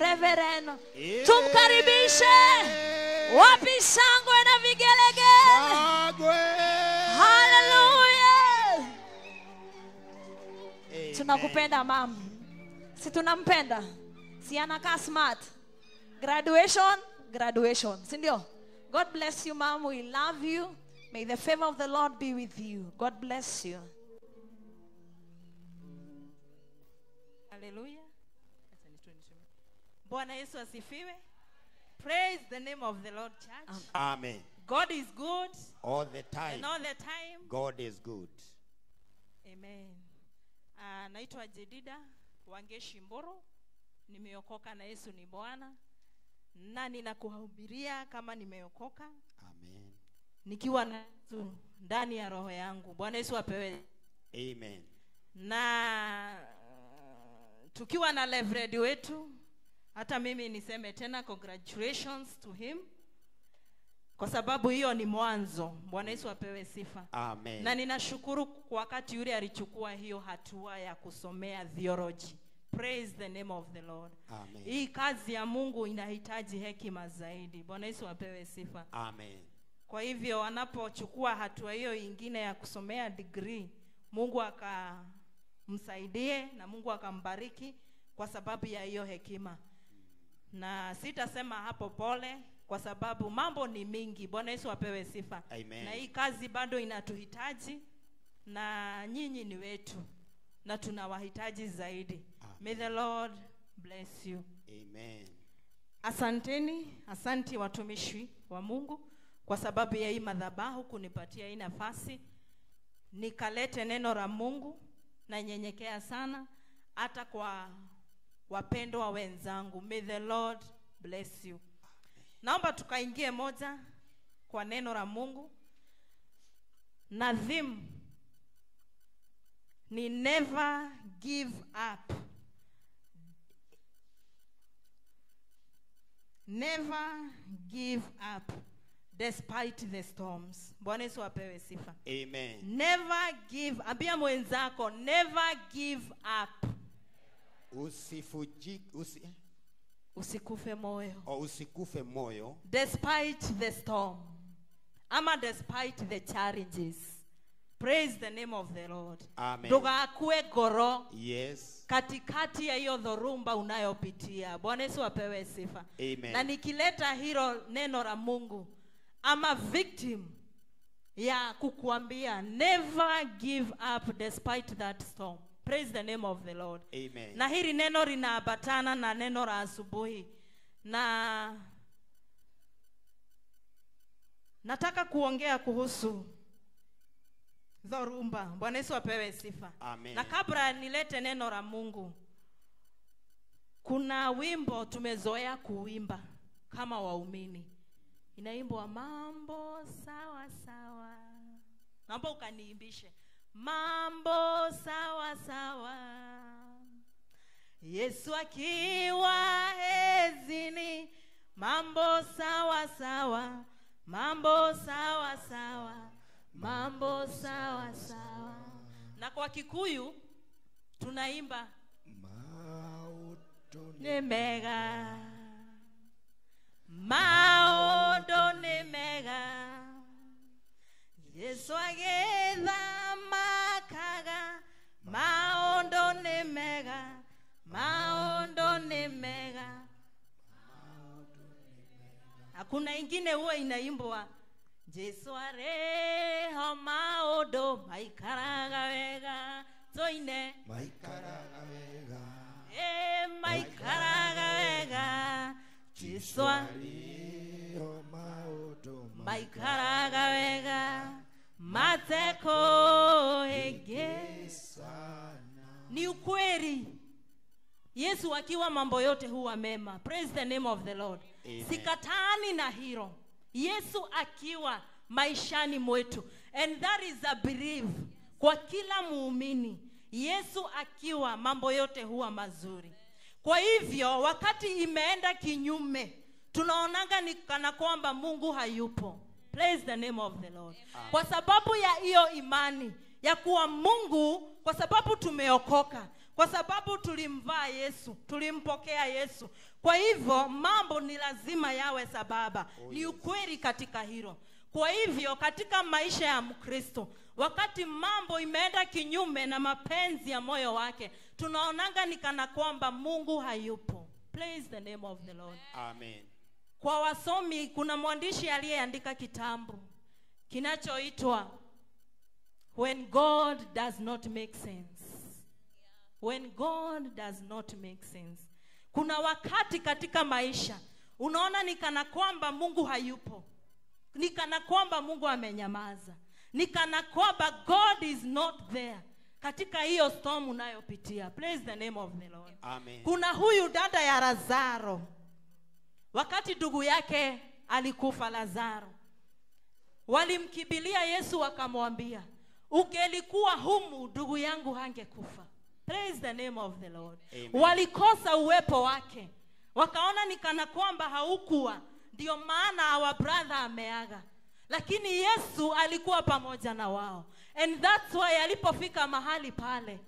Reverend. Tumkaribishe. Wapi shangwe na vigelegele? Hallelujah. Tunakupenda mam. Si tunampenda? Si anakaa smart. Graduation, graduation. Si ndio? God bless you, ma'am. We love you. May the favor of the Lord be with you. God bless you. Hallelujah. Bwana Yesu asifiwe. Praise the name of the Lord, church. Amen. God is good. All the time. And all the time. God is good. Amen. Naitwa Jedida Wangeshi Mboro. Nimeokoka na Yesu ni Bwana. Na ninakuhubiria kama nimeokoka. Amen. Nikiwa na Yesu ndani ya roho yangu. Bwana Yesu apewe. Amen. Na tukiwa na Reverend wetu, hata mimi niseme tena congratulations to him, kwa sababu hiyo ni mwanzo. Bwana Yesu apewe sifa. Amen. Na ninashukuru kwa wakati yule alichukua hiyo hatua ya kusomea theology. Praise the name of the Lord. Amen. Hii kazi ya Mungu inahitaji hekima zaidi. Bwana Yesu apewe sifa. Amen. Kwa hivyo anapochukua hatua hiyo ingine ya kusomea degree, Mungu akamsaidie na Mungu akambariki kwa sababu ya hiyo hekima. Na sitasema hapo pole kwa sababu mambo ni mingi. Bwana Yesu apewe sifa. Amen. Na hii kazi bado inatuhitaji na nyinyi ni wetu na tunawahitaji zaidi. Amen. May the Lord bless you. Amen. Asanteni, asanti watumishi wa Mungu kwa sababu ya hii madhabahu kunipatia hii nafasi nikalete neno la Mungu. Na nyenyekea sana hata kwa wapendwa wenzangu. May the Lord bless you. Naomba tukaingie moja kwa neno la Mungu. Na theme ni never give up. Never give up despite the storms. Bwana Yesu apewe sifa. Amen. Never give, ambia mwenzako, never give up. Usikufe moyo. Usikufe moyo. Despite the storm. Ama despite the challenges. Praise the name of the Lord. Amen. Ndugakue goro. Yes. Katikati ya hiyo dhorumba unayopitia. Bwana Yesu apewe sifa. Amen. Na nikileta hilo neno la Mungu, ama victim ya kukuambia never give up despite that storm. Praise the name of the Lord. Amen. Na hili neno linaambatana na neno la asubuhi. Na nataka kuongea kuhusu dhorumba. Bwana Yesu apewe sifa. Amen. Na kabla nilete neno la Mungu, kuna wimbo tumezoea kuimba kama waumini. Inaimbwa mambo sawa sawa. Naomba ukaniimbishe. Mambo sawa sawa, Yesu akiwa hezini. Mambo sawa sawa, mambo sawa sawa, mambo sawa sawa. Na kwa Kikuyu tunaimba maondo ni mega, maondo ni mega, Yesu agithamakaga. Maondo ni mega, maondo ni mega. Hakuna ingine huwa inaimbwa Jesu areho maondo maikaraga wega. Toine maikaraga wega, maikaraga wega. Jesu areho maondo maikaraga wega. Mateko ege sana. Ni ukweli, Yesu akiwa mambo yote huwa mema. Praise the name of the Lord. Amen. Sikatani na hilo. Yesu akiwa maishani mwetu, and that is a belief kwa kila muumini. Yesu akiwa mambo yote huwa mazuri. Kwa hivyo wakati imeenda kinyume, tunaonanga ni kana kwamba Mungu hayupo. Praise the name of the Lord. Amen. Kwa sababu ya hiyo imani ya kuwa Mungu, kwa sababu tumeokoka, Kwa sababu tulimvaa Yesu, tulimpokea Yesu. Kwa hivyo mambo ni lazima yawe sababa. Oh, Ni yes. ukweli katika hilo. Kwa hivyo katika maisha ya Mkristo, wakati mambo imeenda kinyume na mapenzi ya moyo wake, tunaonanga ni kana kwamba Mungu hayupo. Praise the name of the Lord. Amen. Kwa wasomi, kuna mwandishi aliyeandika kitabu kinachoitwa When God Does Not Make Sense. When God Does Not Make Sense. Kuna wakati katika maisha unaona ni kana kwamba Mungu hayupo, ni kana kwamba Mungu amenyamaza, ni kana kwamba God is not there katika hiyo storm unayopitia. Praise the name of the Lord. Amen. Kuna huyu dada ya Lazaro, wakati ndugu yake alikufa Lazaro, walimkibilia Yesu wakamwambia, ungelikuwa humu ndugu yangu hangekufa. Praise the name of the Lord. Amen. Walikosa uwepo wake, wakaona ni kana kwamba haukuwa, ndio maana our brother ameaga. Lakini Yesu alikuwa pamoja na wao. And that's why alipofika mahali pale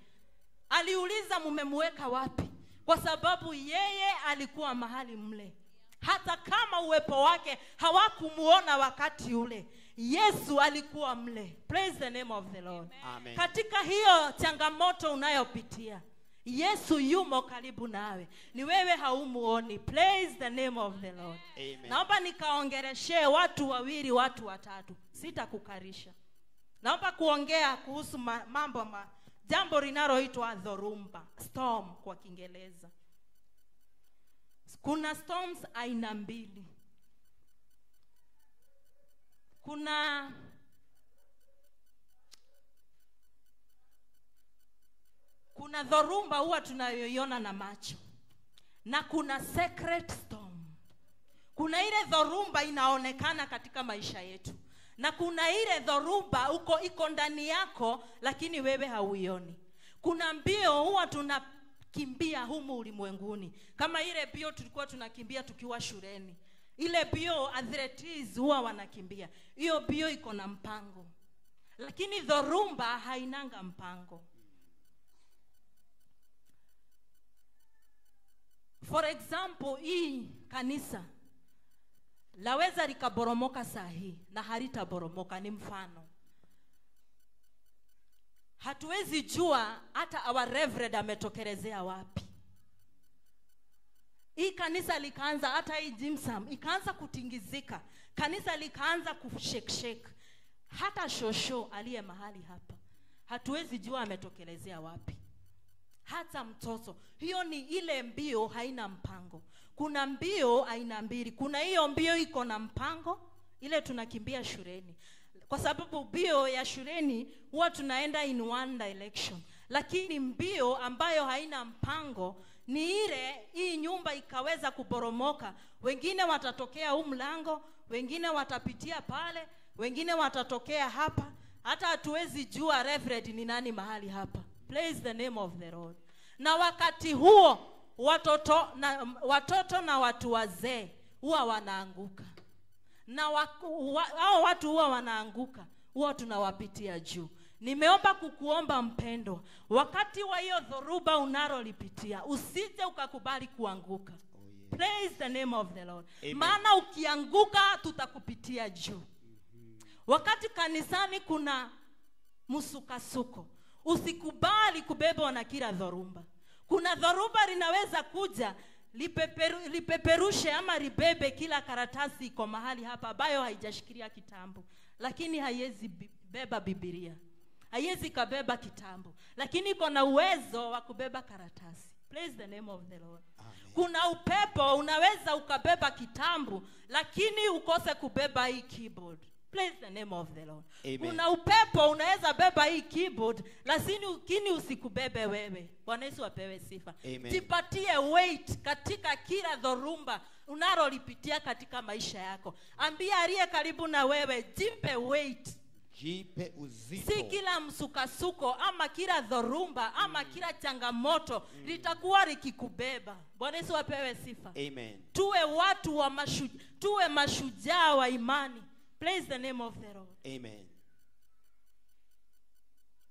aliuliza, mumemweka wapi? Kwa sababu yeye alikuwa mahali mle. Hata kama uwepo wake hawakumuona wakati ule, Yesu alikuwa mle. Praise the name of the Lord. Amen. Katika hiyo changamoto unayopitia, Yesu yumo karibu nawe, ni wewe haumuoni. Praise the name of the Lord. Amen. Naomba nikaongeleshe watu wawili, watu watatu, sitakukarisha. Naomba kuongea kuhusu mambo jambo linaloitwa dhoruba, storm kwa Kiingereza. Kuna storms aina mbili. Kuna dhoruba huwa tunayoiona na macho, na kuna secret storm. Kuna ile dhoruba inaonekana katika maisha yetu, na kuna ile dhoruba iko ndani yako lakini wewe hauioni. Kuna mbio huwa tunakimbia humu ulimwenguni, kama ile mbio tulikuwa tunakimbia tukiwa shuleni. Ile mbio athletes huwa wanakimbia, hiyo mbio iko na mpango, lakini dhoruba hainanga mpango. For example, hii kanisa laweza likaboromoka saa hii na halitaboromoka, ni mfano. Hatuwezi jua hata our reverend ametokelezea wapi. Hii kanisa likaanza, hata hii jimsam ikaanza kutingizika, kanisa likaanza kushake shake. Hata shosho aliye mahali hapa hatuwezi jua ametokelezea wapi. Hata mtoto. Hiyo ni ile mbio haina mpango. Kuna mbio aina mbili. Kuna hiyo mbio iko na mpango, ile tunakimbia shuleni. Kwa sababu mbio ya shuleni huwa tunaenda in one direction. Lakini mbio ambayo haina mpango ni ile hii nyumba ikaweza kuporomoka, wengine watatokea huu mlango, wengine watapitia pale, wengine watatokea hapa. Hata hatuwezi jua reverend ni nani mahali hapa. Praise the name of the Lord. Na wakati huo watoto na watu wazee huwa wanaanguka. Na hao watu huwa wanaanguka, huwa tunawapitia juu. Nimeomba kukuomba mpendwa, wakati wa hiyo dhoruba unalolipitia, usije ukakubali kuanguka. Oh, yeah. Praise the name of the Lord. Amen. Maana ukianguka tutakupitia juu. Wakati kanisani kuna msukasuko, usikubali kubebwa na kila dhoruba. Kuna dhoruba linaweza kuja lipeperushe ama libebe kila karatasi iko mahali hapa ambayo haijashikilia kitambo, lakini haiwezi beba Biblia, haiwezi kabeba kitambo, lakini iko na uwezo wa kubeba karatasi. Praise the name of the Lord. Amen. Kuna upepo unaweza ukabeba kitambo, lakini ukose kubeba hii keyboard. Praise the name of the Lord. Amen. Kuna upepo unaweza beba hii keyboard, lakini usikubebe wewe. Bwana Yesu apewe sifa. Amen. Jipatie weight katika kila dhoruba unalolipitia katika maisha yako. Ambia aliye karibu na wewe, jipe weight. Jipe uzito. Si kila msukasuko ama kila dhoruba ama kila changamoto litakuwa likikubeba. Bwana Yesu apewe sifa. Amen. Tuwe watu wa tuwe mashujaa wa imani. Praise the name of the Lord. Amen.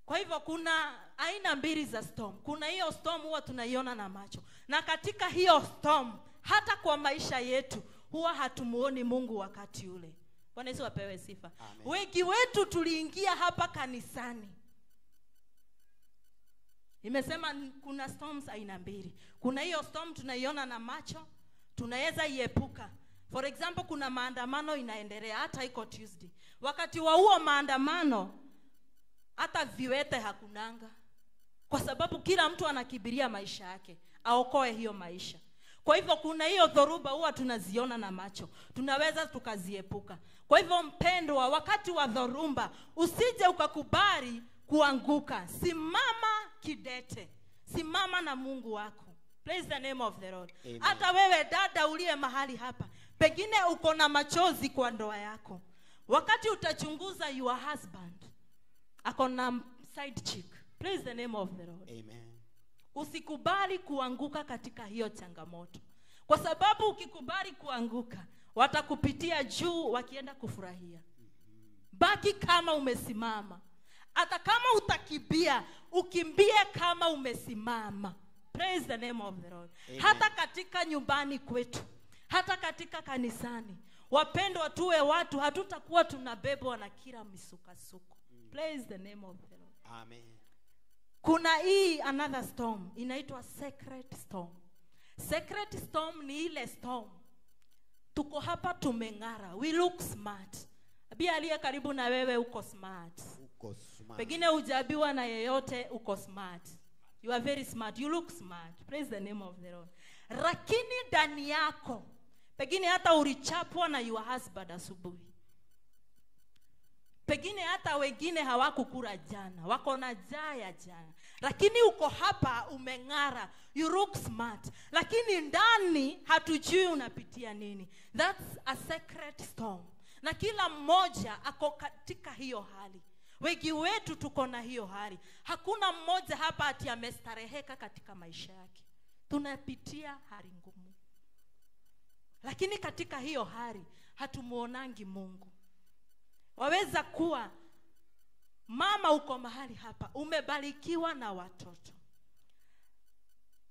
Kwa hivyo kuna aina mbili za storm. Kuna hiyo storm huwa tunaiona na macho. Na katika hiyo storm, hata kwa maisha yetu, huwa hatumuoni Mungu wakati ule. Bwana Yesu apewe sifa. Amen. Wengi wetu tuliingia hapa kanisani. Nimesema kuna storms aina mbili. Kuna hiyo storm tunaiona na macho, tunaweza iepuka. For example, kuna maandamano inaendelea hata iko Tuesday. Wakati wa huo maandamano hata viwete hakunanga, kwa sababu kila mtu anakibiria maisha yake, aokoe hiyo maisha. Kwa hivyo kuna hiyo dhoruba huwa tunaziona na macho, tunaweza tukaziepuka. Kwa hivyo mpendwa, wakati wa dhoruba usije ukakubali kuanguka. Simama kidete, simama na Mungu wako. Praise the name of the Lord. Amen. Hata wewe dada uliye mahali hapa, pengine uko na machozi kwa ndoa yako. Wakati utachunguza your husband ako na side chick. Praise the name of the Lord. Amen. Usikubali kuanguka katika hiyo changamoto. Kwa sababu ukikubali kuanguka, watakupitia juu wakienda kufurahia. Baki kama umesimama. Hata kama utakimbia, ukimbie kama umesimama. Praise the name of the Lord. Amen. Hata katika nyumbani kwetu, hata katika kanisani, wapendwa, tuwe watu hatutakuwa tunabebwa na kila misukasuko. Praise the name of the Lord. Amen. Kuna hii another storm inaitwa secret storm. Secret storm ni ile storm tuko hapa tumeng'ara, we look smart. Bia aliye karibu na wewe uko smart. Uko smart. Pengine hujaambiwa na yeyote, uko smart. You are very smart. You look smart. Praise the name of the Lord. Lakini ndani yako pengine hata ulichapwa na your husband asubuhi. Pengine hata wengine hawakukula jana, wako na njaa ya jana. Lakini uko hapa umeng'ara, you look smart. Lakini ndani hatujui unapitia nini. That's a secret storm. Na kila mmoja ako katika hiyo hali. Wengi wetu tuko na hiyo hali. Hakuna mmoja hapa ati amestareheka katika maisha yake. Tunapitia hali ngumu. Lakini katika hiyo hali hatumuonangi Mungu. Waweza kuwa mama uko mahali hapa, umebarikiwa na watoto,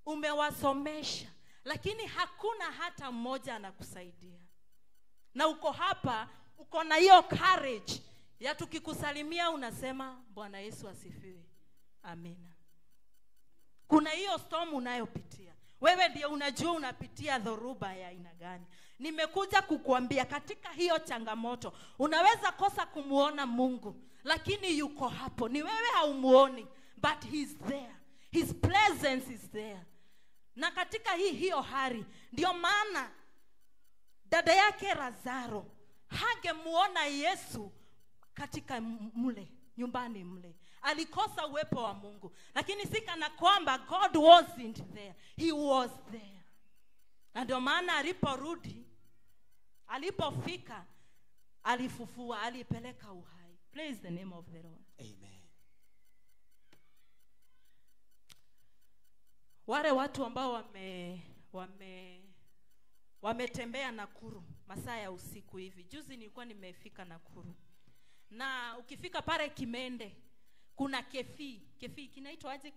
umewasomesha, lakini hakuna hata mmoja anakusaidia. Na uko hapa, uko na hiyo courage ya tukikusalimia unasema Bwana Yesu asifiwe, amina. Kuna hiyo storm unayopitia. Wewe ndiye unajua unapitia dhoruba ya aina gani. Nimekuja kukuambia katika hiyo changamoto unaweza kosa kumuona Mungu, lakini yuko hapo. Ni wewe haumuoni, but he's there. His presence is there. Na katika hiyo hali, ndio maana dada yake Lazaro hangemuona Yesu katika mle nyumbani mle. Alikosa uwepo wa Mungu. Lakini si kana kwamba God wasn't there. He was there. Na ndio maana aliporudi, alipofika, alifufua, alipeleka uhai. Praise the name of the Lord. Amen. Wale watu ambao wametembea Nakuru masaa ya usiku hivi. Juzi nilikuwa nimefika Nakuru. Na ukifika pale Kimende kuna kefi. Kefi kinaitwa aje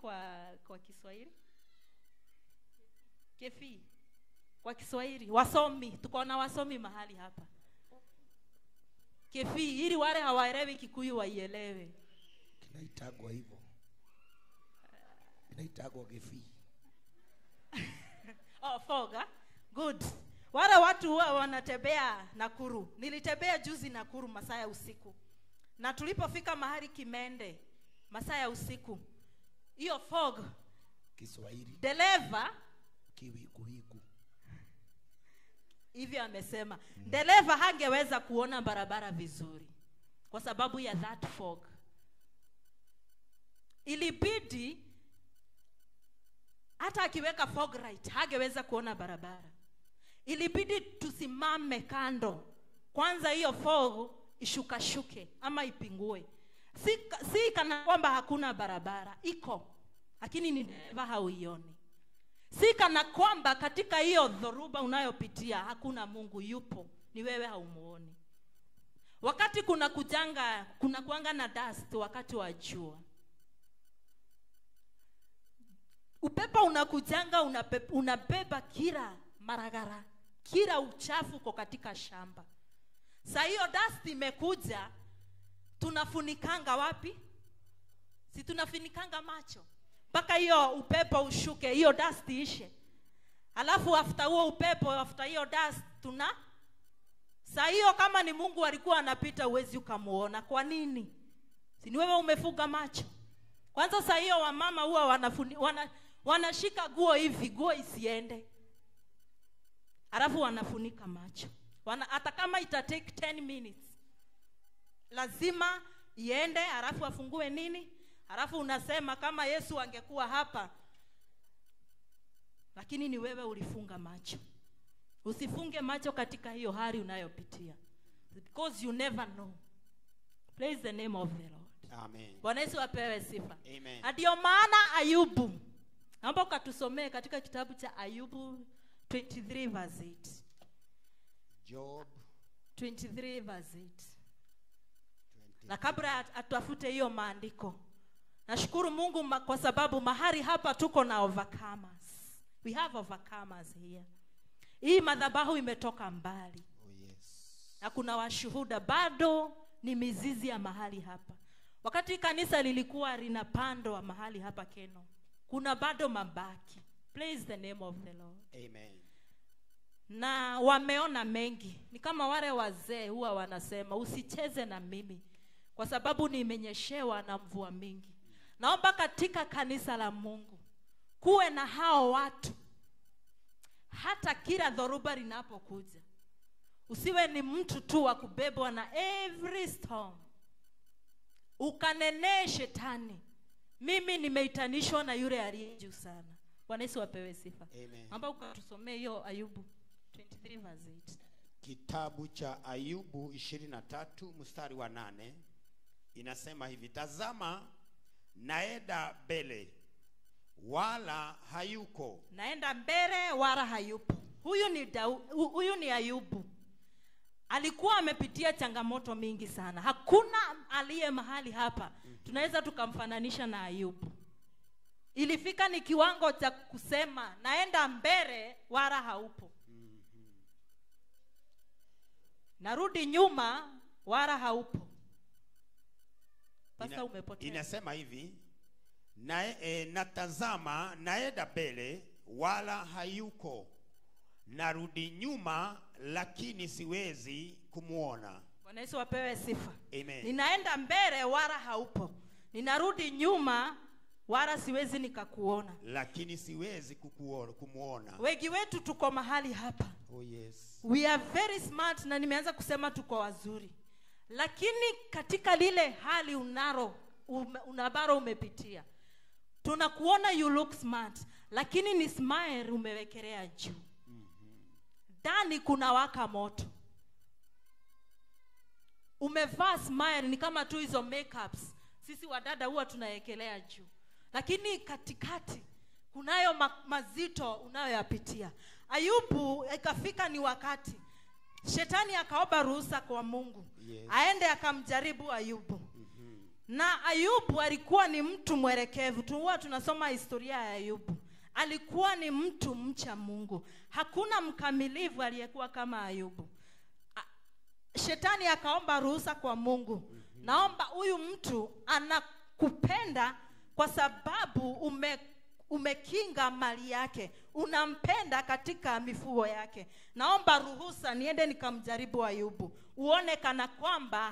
kwa Kiswahili? Kefi kwa Kiswahili. Wasomi, tuko na wasomi mahali hapa. Kefi ili wale hawaelewi Kikuyu waielewe. Kinaitagwa hivyo. Kinaitagwa kefi. Oh, foga. Good. Wale watu huwa wanatembea Nakuru. Nilitembea juzi Nakuru masaa ya usiku. Na tulipofika mahali Kimende masaa ya usiku, hiyo fog, Kiswahili dereva kiwikuiku hivi amesema, dereva hangeweza kuona barabara vizuri kwa sababu ya that fog. Ilibidi hata akiweka fog light hangeweza kuona barabara. Ilibidi tusimame kando kwanza hiyo fog ishukashuke ama ipingue. Si kana kwamba hakuna barabara, iko, lakini ni dereva hauioni. Si kana kwamba katika hiyo dhoruba unayopitia hakuna Mungu, yupo, ni wewe haumuoni. Wakati kuna kujanga, kuna kuanga na dust wakati wa jua. Upepo unakujanga, unabeba kila maragara, kila uchafu uko katika shamba. Saa hiyo dust imekuja, tunafunikanga wapi? Si tunafunikanga macho mpaka hiyo upepo ushuke, hiyo dust ishe. Alafu after huo upepo, after hiyo dust tuna saa hiyo kama ni Mungu alikuwa anapita huwezi ukamuona. Kwa nini? Si ni wewe umefuga macho. Kwanza saa hiyo wamama huwa wanashika guo hivi, guo isiende. Alafu wanafunika macho. Hata kama ita take 10 minutes, lazima iende, alafu afungue nini? Alafu unasema kama Yesu angekuwa hapa. Lakini ni wewe ulifunga macho. Usifunge macho katika hiyo hali unayopitia, because you never know. Praise the name of the Lord. Amen. Bwana Yesu apewe sifa. Amen. Ndio maana Ayubu, naomba ukatusomee katika kitabu cha Ayubu 23 verse 8. Job 23 verse 8. Na kabla atafute hiyo maandiko, nashukuru Mungu kwa sababu mahali hapa tuko na overcomers. We have overcomers here. Hii madhabahu imetoka mbali. Oh yes. Na kuna washuhuda bado ni mizizi ya mahali hapa. Wakati kanisa lilikuwa linapandwa mahali hapa Keno, kuna bado mabaki. Praise the name of the Lord. Amen. Na wameona mengi. Ni kama wale wazee huwa wanasema usicheze na mimi kwa sababu nimenyeshewa na mvua mingi. Naomba katika kanisa la Mungu kuwe na hao watu. Hata kila dhoruba linapokuja, usiwe ni mtu tu wa kubebwa na every storm. Ukanenee shetani, mimi nimeitanishwa na yule aliye juu sana. Bwana Yesu apewe sifa. Amen. Naomba ukatusomee hiyo Ayubu 23 verse 8. Kitabu cha Ayubu 23 mstari wa 8 inasema hivi: tazama naenda mbele wala hayuko. Naenda mbele wala hayupo. Huyu ni Ayubu. Alikuwa amepitia changamoto mingi sana. Hakuna aliye mahali hapa tunaweza tukamfananisha na Ayubu. Ilifika ni kiwango cha kusema naenda mbele wala haupo. Narudi nyuma wala haupo. Pasta, umepotea. Inasema hivi: natazama naenda mbele wala hayuko, narudi nyuma lakini siwezi kumuona. Bwana Yesu apewe sifa. Amen. Ninaenda mbele wala haupo, ninarudi nyuma wala siwezi nikakuona. Lakini siwezi kumuona. Wengi wetu tuko mahali hapa. Oh yes. We are very smart, na nimeanza kusema tuko wazuri. Lakini katika lile hali unabaro umepitia, tunakuona you look smart, lakini ni smile umewekelea juu. Ndani kuna waka moto. Umevaa smile ni kama tu hizo makeups sisi wadada huwa tunawekelea juu, lakini katikati kunayo mazito unayoyapitia. Ayubu ikafika ni wakati shetani akaomba ruhusa kwa Mungu. Yes. Aende akamjaribu Ayubu. Na Ayubu alikuwa ni mtu mwelekevu. Huwa tunasoma historia ya Ayubu. Alikuwa ni mtu mcha Mungu. Hakuna mkamilivu aliyekuwa kama Ayubu. Shetani akaomba ruhusa kwa Mungu. Naomba huyu mtu anakupenda kwa sababu umekinga mali yake, unampenda katika mifugo yake. Naomba ruhusa niende nikamjaribu Ayubu, uone kana kwamba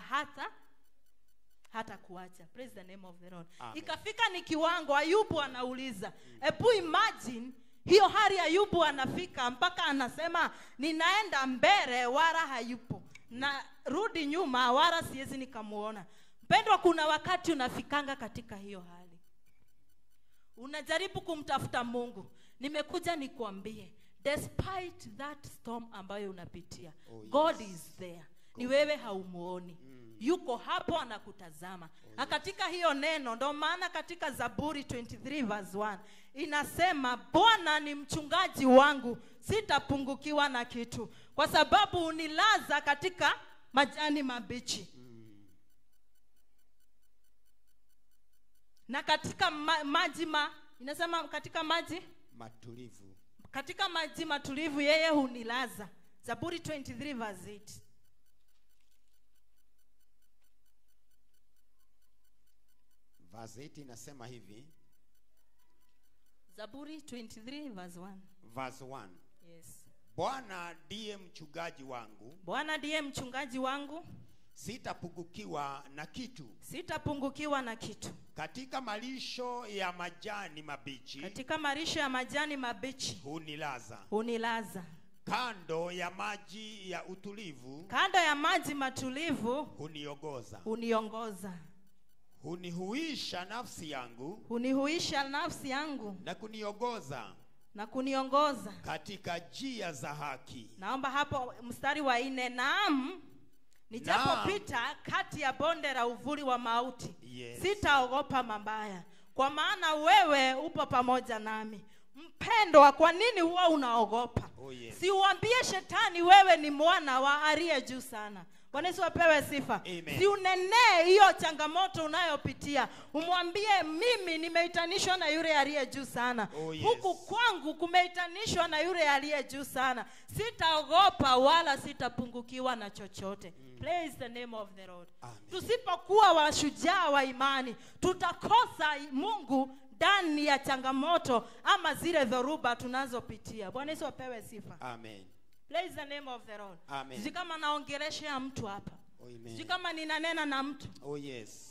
hata kuacha. Praise the name of the Lord. Amen. Ikafika ni kiwango Ayubu anauliza. Ebu imagine hiyo hali Ayubu anafika mpaka anasema ninaenda mbele wala hayupo, na rudi nyuma wala siwezi nikamuona. Mpendwa, kuna wakati unafikanga katika hiyo hali. Unajaribu kumtafuta Mungu. Nimekuja nikuambie, despite that storm ambayo unapitia, oh, yes, God is there. God. Ni wewe haumuoni. Yuko hapo anakutazama. Oh, yes. Na katika hiyo neno, ndo maana katika Zaburi 23 verse 1 inasema, Bwana ni mchungaji wangu, sitapungukiwa na kitu, kwa sababu unilaza katika majani mabichi. Na katika maji inasema katika maji matulivu. Katika maji matulivu yeye hunilaza. Zaburi 23 verse 8. Verse 8 inasema hivi. Zaburi 23 verse 1. Verse 1. Yes. Bwana ndiye mchungaji wangu. Bwana ndiye mchungaji wangu. Sitapungukiwa na kitu. Sitapungukiwa na kitu. Katika malisho ya majani mabichi. Katika malisho ya majani mabichi. Hunilaza. Hunilaza. Kando ya maji ya utulivu. Kando ya maji matulivu. Huniongoza. Huniongoza. Hunihuisha nafsi yangu. Hunihuisha nafsi yangu. Na kuniongoza. Na kuniongoza katika njia za haki. Naomba hapo mstari wa 4. Naam, nijapopita kati ya bonde la uvuli wa mauti, yes, sitaogopa mabaya, kwa maana wewe upo pamoja nami. Mpendwa, kwa nini huwa unaogopa? Oh, yes. Si uambie shetani wewe ni mwana wa aliye juu sana. Bwana Yesu apewe sifa. Si unenee hiyo changamoto unayopitia. Umwambie mimi nimeitanishwa na yule aliye juu sana. Oh, yes. Huku kwangu kumeitanishwa na yule aliye juu sana. Sitaogopa wala sitapungukiwa na chochote. Praise the name of the Lord. Amen. Tusipokuwa washujaa wa imani, tutakosa Mungu ndani ya changamoto ama zile dhoruba tunazopitia. Bwana Yesu apewe sifa. Amen. Praise the name of the Lord. Amen. Sijui kama naongelesha mtu hapa. Amen. Sijui kama ninanena na mtu. Oh yes.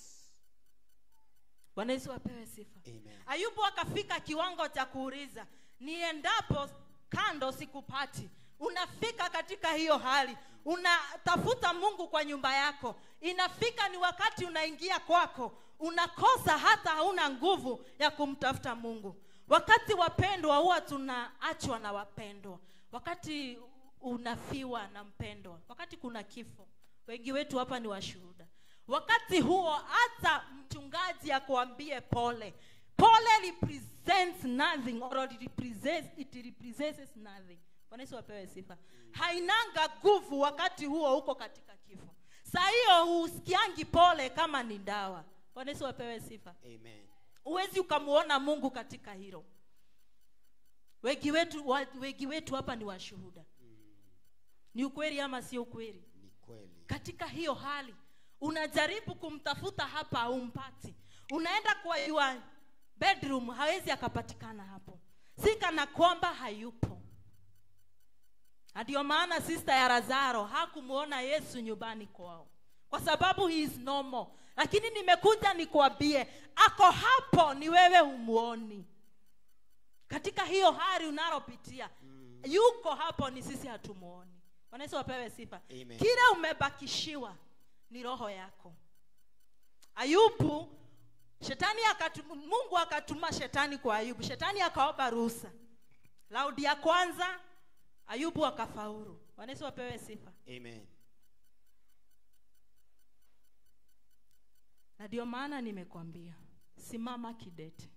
Bwana Yesu apewe sifa. Amen. Ayubu akafika kiwango cha kuuliza, niendapo kando sikupati. Unafika katika hiyo hali, unatafuta Mungu kwa nyumba yako. Inafika ni wakati unaingia kwako, unakosa hata hauna nguvu ya kumtafuta Mungu. Wakati wapendwa huwa tunaachwa na wapendwa. Wakati unafiwa na mpendwa, wakati kuna kifo, wengi wetu hapa ni washuhuda. Wakati huo hata mchungaji akuambie pole, pole represents nothing, or it represents nothing. Bwana Yesu apewe sifa. Hainanga nguvu wakati huo uko katika kifo. Saa hiyo husikiangi pole kama ni dawa. Bwana Yesu apewe sifa. Amen. Huwezi ukamuona Mungu katika hilo. Wengi wetu hapa ni washuhuda. Ni ukweli ama sio ukweli? Ni kweli. Katika hiyo hali unajaribu kumtafuta hapa humpati. Unaenda kwa your bedroom, hawezi akapatikana hapo. Si kana kwamba hayupo. Ndio maana sister ya Lazaro hakumuona Yesu nyumbani kwao, kwa sababu he is normal. Lakini nimekuja nikuambie ako hapo, ni wewe humuoni. Katika hiyo hali unalopitia, yuko hapo, ni sisi hatumuoni. Bwana Yesu apewe sifa. Amen. Kile umebakishiwa ni roho yako. Ayubu, Mungu akatuma shetani kwa Ayubu. Shetani akaomba ruhusa. Laudi ya kwanza Ayubu akafaulu. Bwana Yesu apewe sifa. Amen. Na ndio maana nimekwambia simama kidete.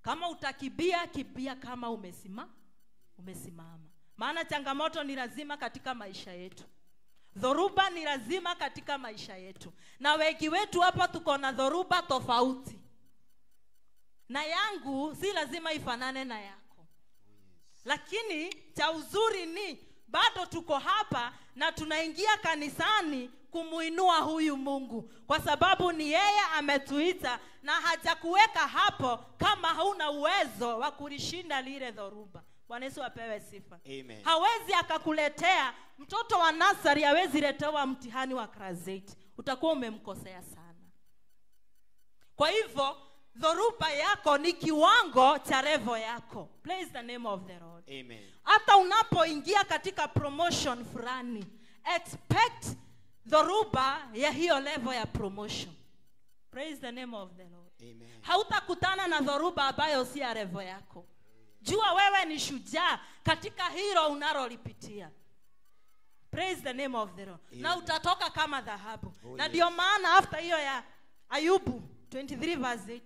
Kama utakibia, kibia kama umesimama. Maana changamoto ni lazima katika maisha yetu. Dhoruba ni lazima katika maisha yetu. Na wengi wetu hapa tuko na dhoruba tofauti. Na yangu si lazima ifanane na yako. Lakini cha uzuri ni bado tuko hapa na tunaingia kanisani kumuinua huyu Mungu, kwa sababu ni yeye ametuita na hajakuweka hapo kama hauna uwezo wa kulishinda lile dhoruba. Bwana Yesu apewe sifa. Amen. Hawezi akakuletea mtoto wa nasari, hawezi letewa mtihani wa class 8. Utakuwa umemkosea sana. Kwa hivyo dhoruba yako ni kiwango cha level yako. Praise the name of the Lord. Amen. Hata unapoingia katika promotion fulani, expect dhoruba ya hiyo level ya promotion. Praise the name of the Lord. Amen. Hautakutana na dhoruba ambayo si ya level yako. Jua wewe ni shujaa katika hilo unalolipitia. Praise the name of the Lord. Amen. Na utatoka kama dhahabu. Oh, na yes. Ndio maana after hiyo ya Ayubu 23 verse 8.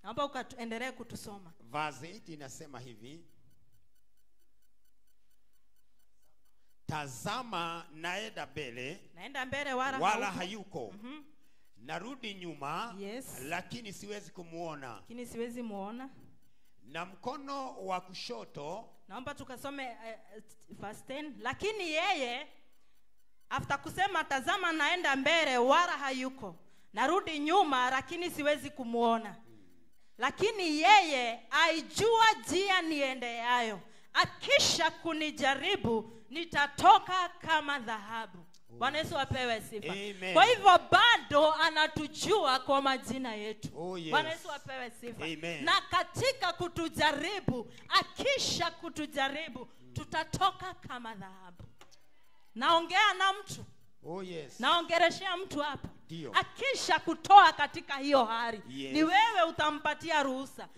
Naomba ukaendelee kutusoma. Verse 8 inasema hivi: Tazama naenda mbele, naenda mbele wala hayuko. Narudi nyuma, Yes. lakini siwezi kumuona. Lakini siwezi muona. Na mkono wa kushoto. Naomba tukasome verse 10. Lakini yeye after kusema tazama naenda mbele wala hayuko, narudi nyuma lakini siwezi kumuona. Lakini yeye aijua njia niendeayo, akisha kunijaribu nitatoka kama dhahabu. Bwana Yesu apewe sifa. Amen. Kwa hivyo bado anatujua kwa majina yetu. Oh, yes. Bwana Yesu apewe sifa. Amen. Na katika kutujaribu, akisha kutujaribu, tutatoka kama dhahabu. Naongea na mtu. Oh, yes. Naongereshea mtu hapa. Ndio. Akisha kutoa katika hiyo hali, Yes. ni wewe utampatia ruhusa.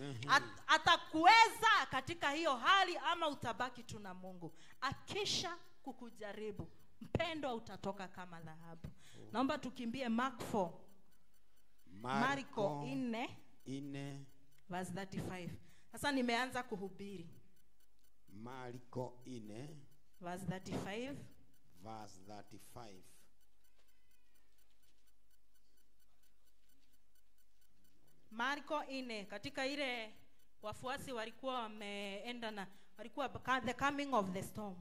Atakuweza katika hiyo hali ama utabaki tu na Mungu. Akisha kukujaribu, mpendwa, utatoka kama dhahabu. Naomba tukimbie Mark 4. Marko 4 4 verse 35. Sasa nimeanza kuhubiri. Marko 4 verse 35. Verse 35. Marko 4, katika ile wafuasi walikuwa wameenda na walikuwa the coming of the storm.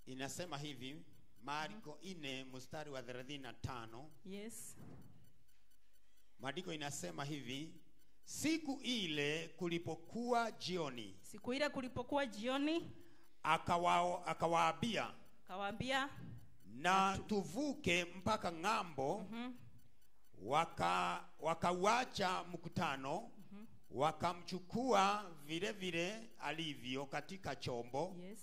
Inasema hivi, Marko 4 mstari wa 35. Yes. Maandiko inasema hivi, siku ile kulipokuwa jioni. Siku ile kulipokuwa jioni, akawaambia, akawaambia na tuvuke mpaka ng'ambo. Wakauacha mkutano, wakamchukua vile vile alivyo katika chombo. Yes.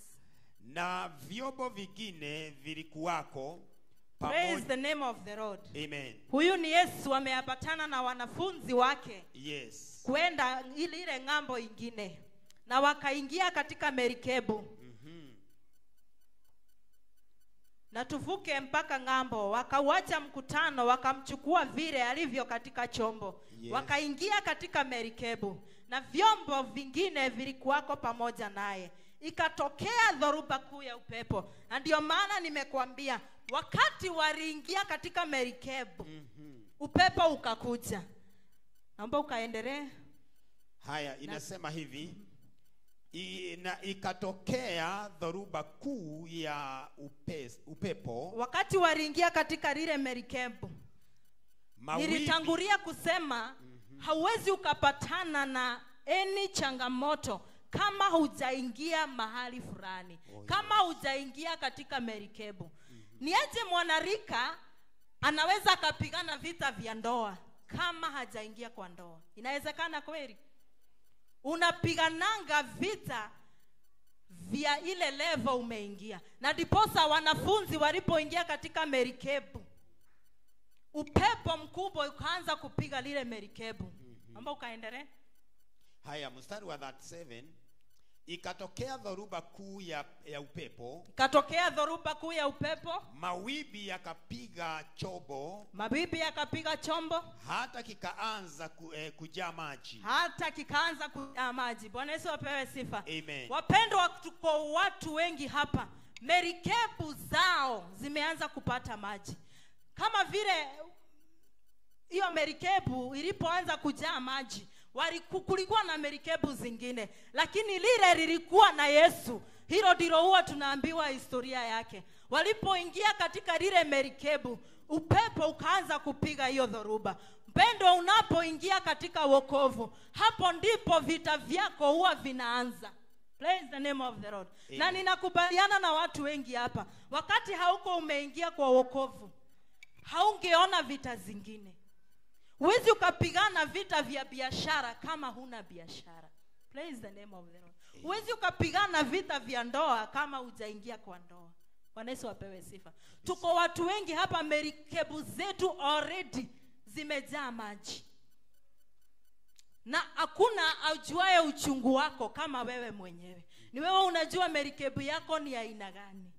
Na vyombo vingine vilikuwako. Praise the name of the Lord. Amen. Huyu ni Yesu ameambatana na wanafunzi wake. Yes. Kwenda ile ng'ambo ingine. Na wakaingia katika merikebu. Na tuvuke mpaka ng'ambo. Wakauacha mkutano, wakamchukua vile alivyo katika chombo. Yes. Wakaingia katika merikebu, na vyombo vingine vilikuwako pamoja naye. Ikatokea dhoruba kuu ya upepo. Na ndio maana nimekuambia wakati waliingia katika merikebu, upepo ukakuja. Naomba ukaendelee. Haya, inasema hivi, na ikatokea dhoruba kuu ya upepo. Wakati waliingia katika lile merikebu, nilitangulia kusema hauwezi ukapatana na any changamoto kama hujaingia mahali fulani. Kama hujaingia katika merikebu. Niaje mwanarika anaweza akapigana vita vya ndoa kama hajaingia kwa ndoa? Inawezekana kweli? Unapigananga vita vya ile level umeingia. Na ndiposa wanafunzi walipoingia katika merikebu, upepo mkubwa ukaanza kupiga lile merikebu. Naomba ukaendelee. Haya, mstari wa 37. Ikatokea dhoruba kuu ya upepo. Ikatokea dhoruba kuu ya upepo. Mawimbi yakapiga chombo. Mawimbi yakapiga chombo. Hata kikaanza kujaa maji. Hata kikaanza kujaa maji. Bwana Yesu apewe sifa. Amen. Wapendwa, tuko watu wengi hapa, merikebu zao zimeanza kupata maji. Kama vile hiyo merikebu ilipoanza kujaa maji, kulikuwa na merikebu zingine, lakini lile lilikuwa na Yesu. Hilo ndilo huwa tunaambiwa historia yake. Walipoingia katika lile merikebu, upepo ukaanza kupiga hiyo dhoruba. Mpendwa, unapoingia katika wokovu, hapo ndipo vita vyako huwa vinaanza. Praise the name of the Lord. Amen. Na ninakubaliana na watu wengi hapa, wakati hauko umeingia kwa wokovu, haungeona vita zingine. Huwezi ukapigana vita vya biashara kama huna biashara. Praise the name of the Lord. Huwezi ukapigana vita vya ndoa kama hujaingia kwa ndoa. Bwana Yesu apewe sifa. Tuko watu wengi hapa, merikebu zetu already zimejaa maji. Na hakuna ajuaye uchungu wako kama wewe mwenyewe. Ni wewe unajua merikebu yako ni aina gani.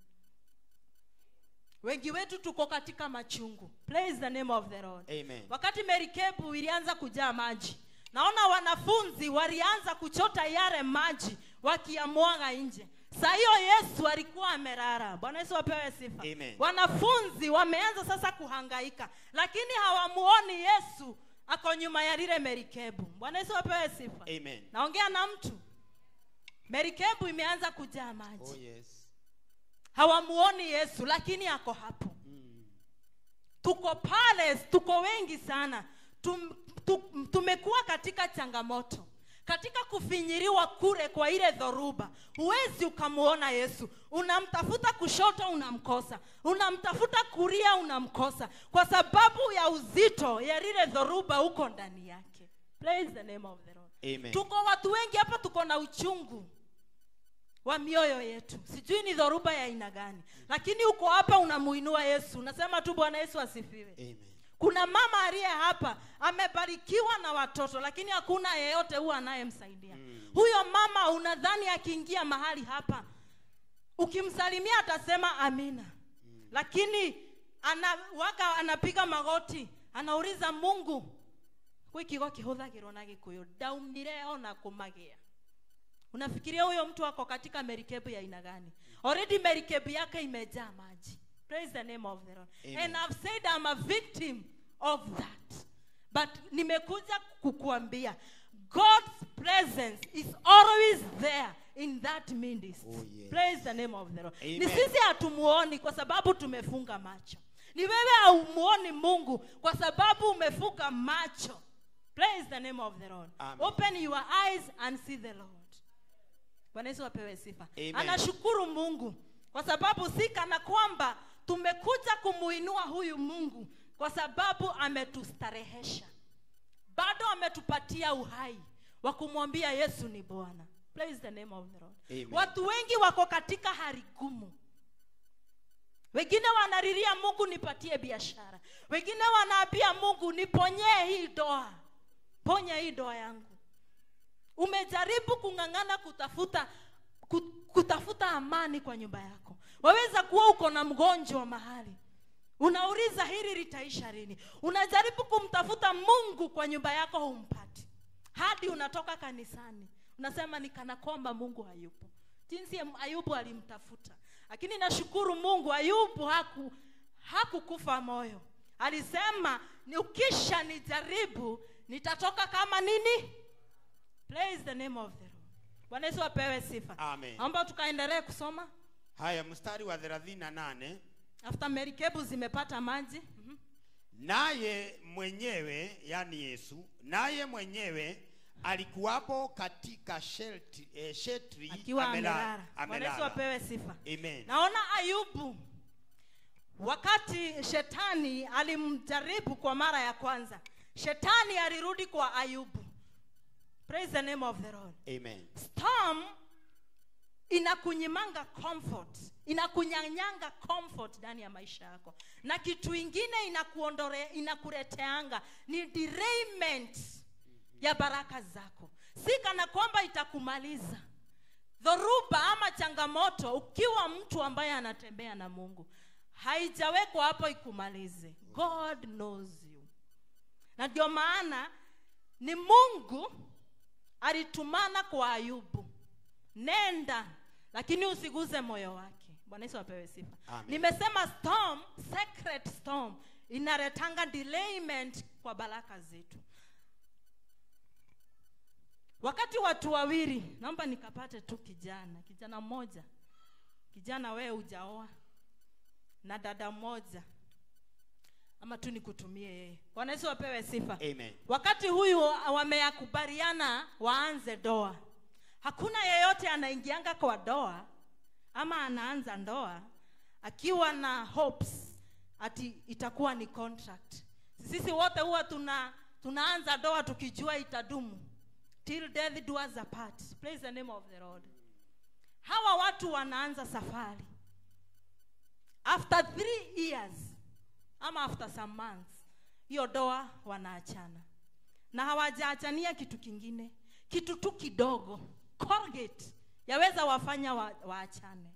Wengi wetu tuko katika machungu. Praise the name of the Lord. Amen. Wakati merikebu ilianza kujaa maji, naona wanafunzi walianza kuchota yale maji wakiyamwaga nje. Saa hiyo Yesu alikuwa amelala. Bwana Yesu apewe sifa. Amen. Wanafunzi wameanza sasa kuhangaika, lakini hawamuoni Yesu ako nyuma ya lile merikebu. Bwana Yesu apewe sifa. Amen. Naongea na mtu. Merikebu imeanza kujaa maji. Oh yes. Hawamuoni Yesu lakini ako hapo. Tuko pale, tuko wengi sana. Tumekuwa katika changamoto, katika kufinyiriwa kule kwa ile dhoruba. Huwezi ukamuona Yesu. Unamtafuta kushoto unamkosa, unamtafuta kulia unamkosa, kwa sababu ya uzito ya lile dhoruba huko ndani yake. Praise the name of the Lord. Amen. Tuko watu wengi hapa tuko na uchungu wa mioyo yetu. Sijui ni dhoruba ya aina gani, lakini uko hapa unamuinua Yesu. Unasema tu Bwana Yesu asifiwe. Amen. Kuna mama aliye hapa amebarikiwa na watoto, lakini hakuna yeyote huwa anayemsaidia. Huyo mama unadhani akiingia mahali hapa ukimsalimia atasema amina. Lakini anapiga magoti, anauliza Mungu, kwi kigo kihuthagirwo na Gikuyu, ndaumire ona kumagia. Unafikiria huyo mtu ako katika merikebu ya aina gani? Already merikebu yake imejaa maji. Praise the name of the Lord. Amen. And I've said I'm a victim of that. But nimekuja kukuambia, God's presence is always there in that midst. Oh, yes. Praise the name of the Lord. Amen. Ni sisi hatumuoni kwa sababu tumefunga macho. Ni wewe haumuoni Mungu kwa sababu umefunga macho. Praise the name of the Lord. Amen. Open your eyes and see the Lord. Bwana Yesu apewe sifa. Amen. Anashukuru Mungu kwa sababu si kana kwamba tumekuja kumuinua huyu Mungu kwa sababu ametustarehesha. Bado ametupatia uhai wa kumwambia Yesu ni Bwana. Praise the name of the Lord. Amen. Watu wengi wako katika hali gumu. Wengine wanalilia Mungu nipatie biashara. Wengine wanaambia Mungu niponyee hii doa. Ponya hii doa yangu. Umejaribu kung'ang'ana kutafuta amani kwa nyumba yako. Waweza kuwa uko na mgonjwa mahali. Unauliza hili litaisha lini? Unajaribu kumtafuta Mungu kwa nyumba yako humpati. Hadi unatoka kanisani unasema ni kana kwamba Mungu hayupo. Jinsi Ayubu alimtafuta. Lakini nashukuru Mungu, Ayubu hakukufa moyo. Alisema ni ukisha nijaribu nitatoka kama nini? Praise the name of the Lord. Bwana Yesu apewe sifa. Amen. Naomba tukaendelee kusoma. Haya, mstari wa 38. After merikebu zimepata maji. Naye mwenyewe, yani Yesu, naye mwenyewe alikuwapo katika sheltri akiwa amelala. Bwana Yesu apewe sifa. Amen. Naona Ayubu wakati shetani alimjaribu kwa mara ya kwanza, shetani alirudi kwa Ayubu. Praise the name of the Lord. Amen. Storm inakunyimanga comfort, inakunyanyanga comfort ndani ya maisha yako. Na kitu ingine inakuleteanga ni derailment ya baraka zako. Si kana kwamba itakumaliza. Dhoruba ama changamoto, ukiwa mtu ambaye anatembea na Mungu, haijawekwa hapo ikumalize. God knows you. Na ndio maana ni Mungu alitumana kwa Ayubu, nenda lakini usiguze moyo wake. Bwana Yesu apewe sifa. Amen. Nimesema storm, secret storm inaletanga delayment kwa baraka zetu. Wakati watu wawili, naomba nikapate tu kijana mmoja. Kijana wewe hujaoa na dada mmoja, ama tu nikutumie yeye. Bwana Yesu apewe sifa. Amen. Wakati huyu wameyakubaliana waanze doa. Hakuna yeyote anaingianga kwa doa ama anaanza ndoa akiwa na hopes ati itakuwa ni contract. Sisi wote huwa tunaanza doa tukijua itadumu. Till death do us apart. Praise the name of the Lord. Hawa watu wanaanza safari. After 3 years ama after some months, hiyo doa wanaachana. Na hawajaachania kitu kingine, kitu tu kidogo. Colgate yaweza wafanya waachane.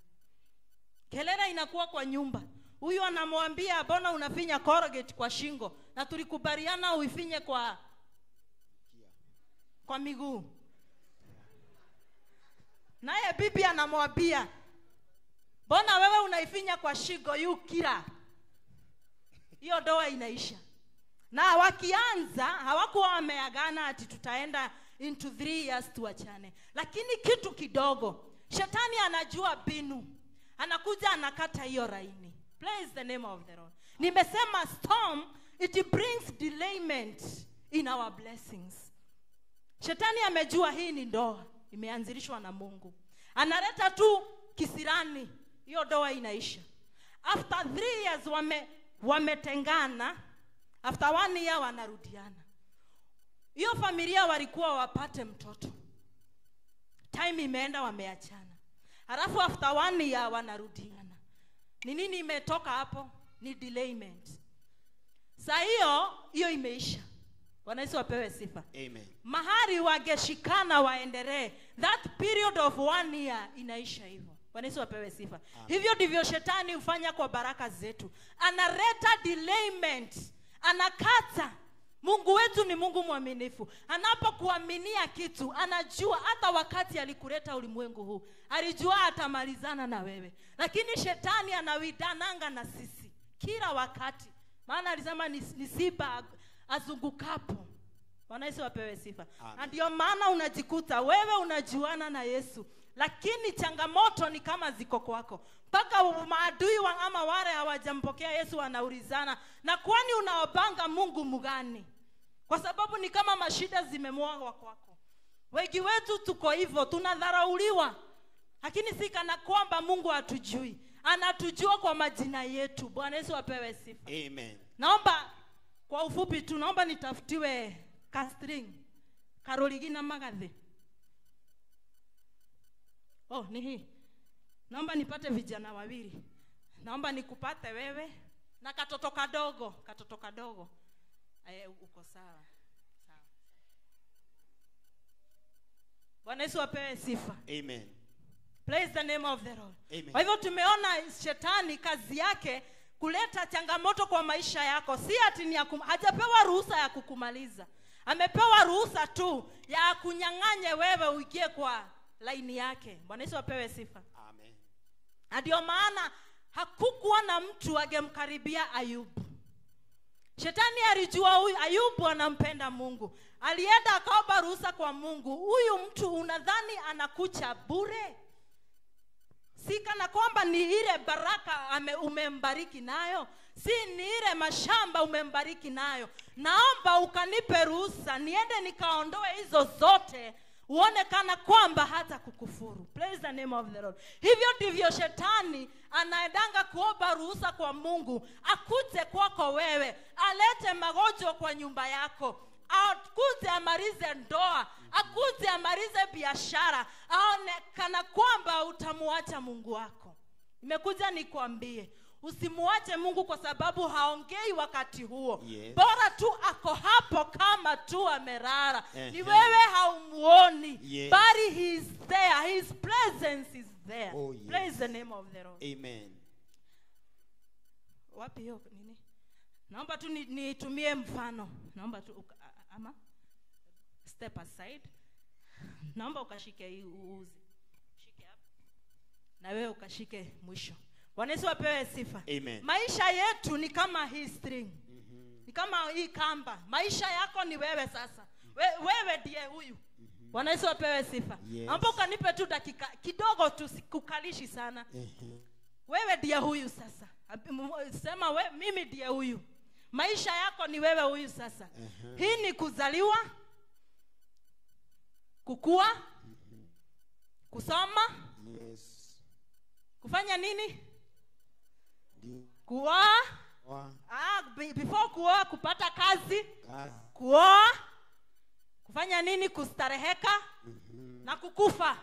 Kelele inakuwa kwa nyumba. Huyu anamwambia mbona unafinya Colgate kwa shingo na tulikubaliana uifinye kwa miguu. Naye bibi anamwambia, mbona wewe unaifinya kwa shingo yu kila? Hiyo ndoa inaisha. Na wakianza hawakuwa wameagana ati tutaenda into 3 years tuachane. Lakini kitu kidogo, shetani anajua binu. Anakuja anakata hiyo raini. Praise the name of the Lord. Nimesema storm, it brings delayment in our blessings. Shetani amejua hii ni ndoa imeanzilishwa na Mungu. Analeta tu kisirani, hiyo ndoa inaisha. After 3 years wametengana, after 1 year wanarudiana. Hiyo familia walikuwa wapate mtoto. Time imeenda, wameachana. Halafu after 1 year wanarudiana. Ni nini imetoka hapo? Ni delayment. Saa hiyo imeisha. Bwana Yesu apewe sifa. Amen. Mahali wangeshikana waendelee, that period of 1 year inaisha hivyo. Bwana Yesu apewe sifa. Amen. Hivyo ndivyo shetani hufanya kwa baraka zetu. Analeta delayment, anakata. Mungu wetu ni Mungu mwaminifu. Anapokuaminia kitu, anajua hata wakati alikuleta ulimwengu huu, alijua atamalizana na wewe. Lakini shetani anawidananga na sisi kila wakati. Maana alisema ni simba azungukapo. Bwana Yesu apewe sifa. Na ndio maana unajikuta wewe unajuana na Yesu, lakini changamoto ni kama ziko kwako. Mpaka maadui wa ama wale hawajampokea Yesu wanaulizana, na kwani unaobanga Mungu mgani? Kwa sababu ni kama mashida zimemwagwa kwako. Wengi wetu tuko hivyo, tunadharauliwa. Lakini si kana kwamba Mungu hatujui. Anatujua kwa majina yetu. Bwana Yesu apewe sifa. Amen. Naomba kwa ufupi tu, naomba nitafutiwe castring Karoligina Magathe. Oh, ni hii. Naomba nipate vijana wawili. Naomba nikupate wewe na katoto kadogo, katoto kadogo. Uko sawa. Sawa. Bwana Yesu apewe sifa. Amen. Praise the name of the Lord. Amen. Kwa hivyo tumeona shetani kazi yake kuleta changamoto kwa maisha yako. Si ati ni hajapewa ruhusa ya kukumaliza. Amepewa ruhusa tu ya kunyang'anye wewe uingie kwa laini yake. Bwana Yesu apewe sifa. Amen. Na ndio maana hakukuwa na mtu angemkaribia Ayubu. Shetani alijua huyu Ayubu anampenda Mungu. Alienda akaomba ruhusa kwa Mungu. Huyu mtu unadhani anakucha bure? Si kana kwamba ni ile baraka umembariki nayo, si ni ile mashamba umembariki nayo. Naomba ukanipe ruhusa niende nikaondoe hizo zote, uone kana kwamba hata kukufuru. Praise the name of the Lord. Hivyo ndivyo shetani anaendanga kuomba ruhusa kwa Mungu, akuje kwako wewe, alete magonjwa kwa nyumba yako, akuje amalize ndoa, akuje amalize biashara, aone kana kwamba utamuacha Mungu wako. Nimekuja nikwambie, usimuache Mungu kwa sababu haongei wakati huo. Yes. Bora tu ako hapo kama tu amerara. Ni wewe haumuoni. Yes. But he is there. His presence is there. Oh, yes. Praise the name of the Lord. Amen. Wapi hiyo nini? Naomba tu nitumie mfano. Naomba tu ama step aside. Naomba ukashike hii uuzi. Shike hapa. Na wewe ukashike mwisho. Bwana Yesu apewe sifa. Amen. Maisha yetu ni kama hii string. Ni kama hii kamba. Maisha yako ni wewe sasa. Wewe ndiye huyu. Bwana Yesu apewe sifa. Yes. Naomba ukanipe tu dakika kidogo tu, sikukalishi sana. Wewe ndiye huyu sasa. Sema we, mimi ndiye huyu. Maisha yako ni wewe huyu sasa. Hii ni kuzaliwa, kukua, kusoma, Yes. kufanya nini? Kuoa. Before kuoa, kupata kazi, kuoa, kufanya nini? Kustareheka na kukufa.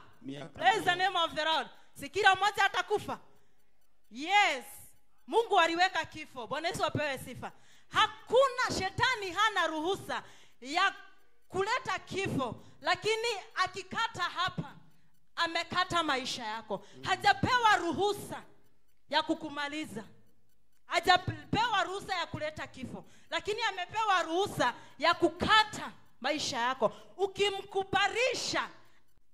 Praise the name of the Lord. Si kila mmoja atakufa? Yes. Mungu aliweka kifo. Bwana Yesu apewe sifa. Hakuna, shetani hana ruhusa ya kuleta kifo, lakini akikata hapa amekata maisha yako. Hajapewa ruhusa ya kukumaliza. Hajapewa ruhusa ya kuleta kifo, lakini amepewa ruhusa ya kukata maisha yako. Ukimkubarisha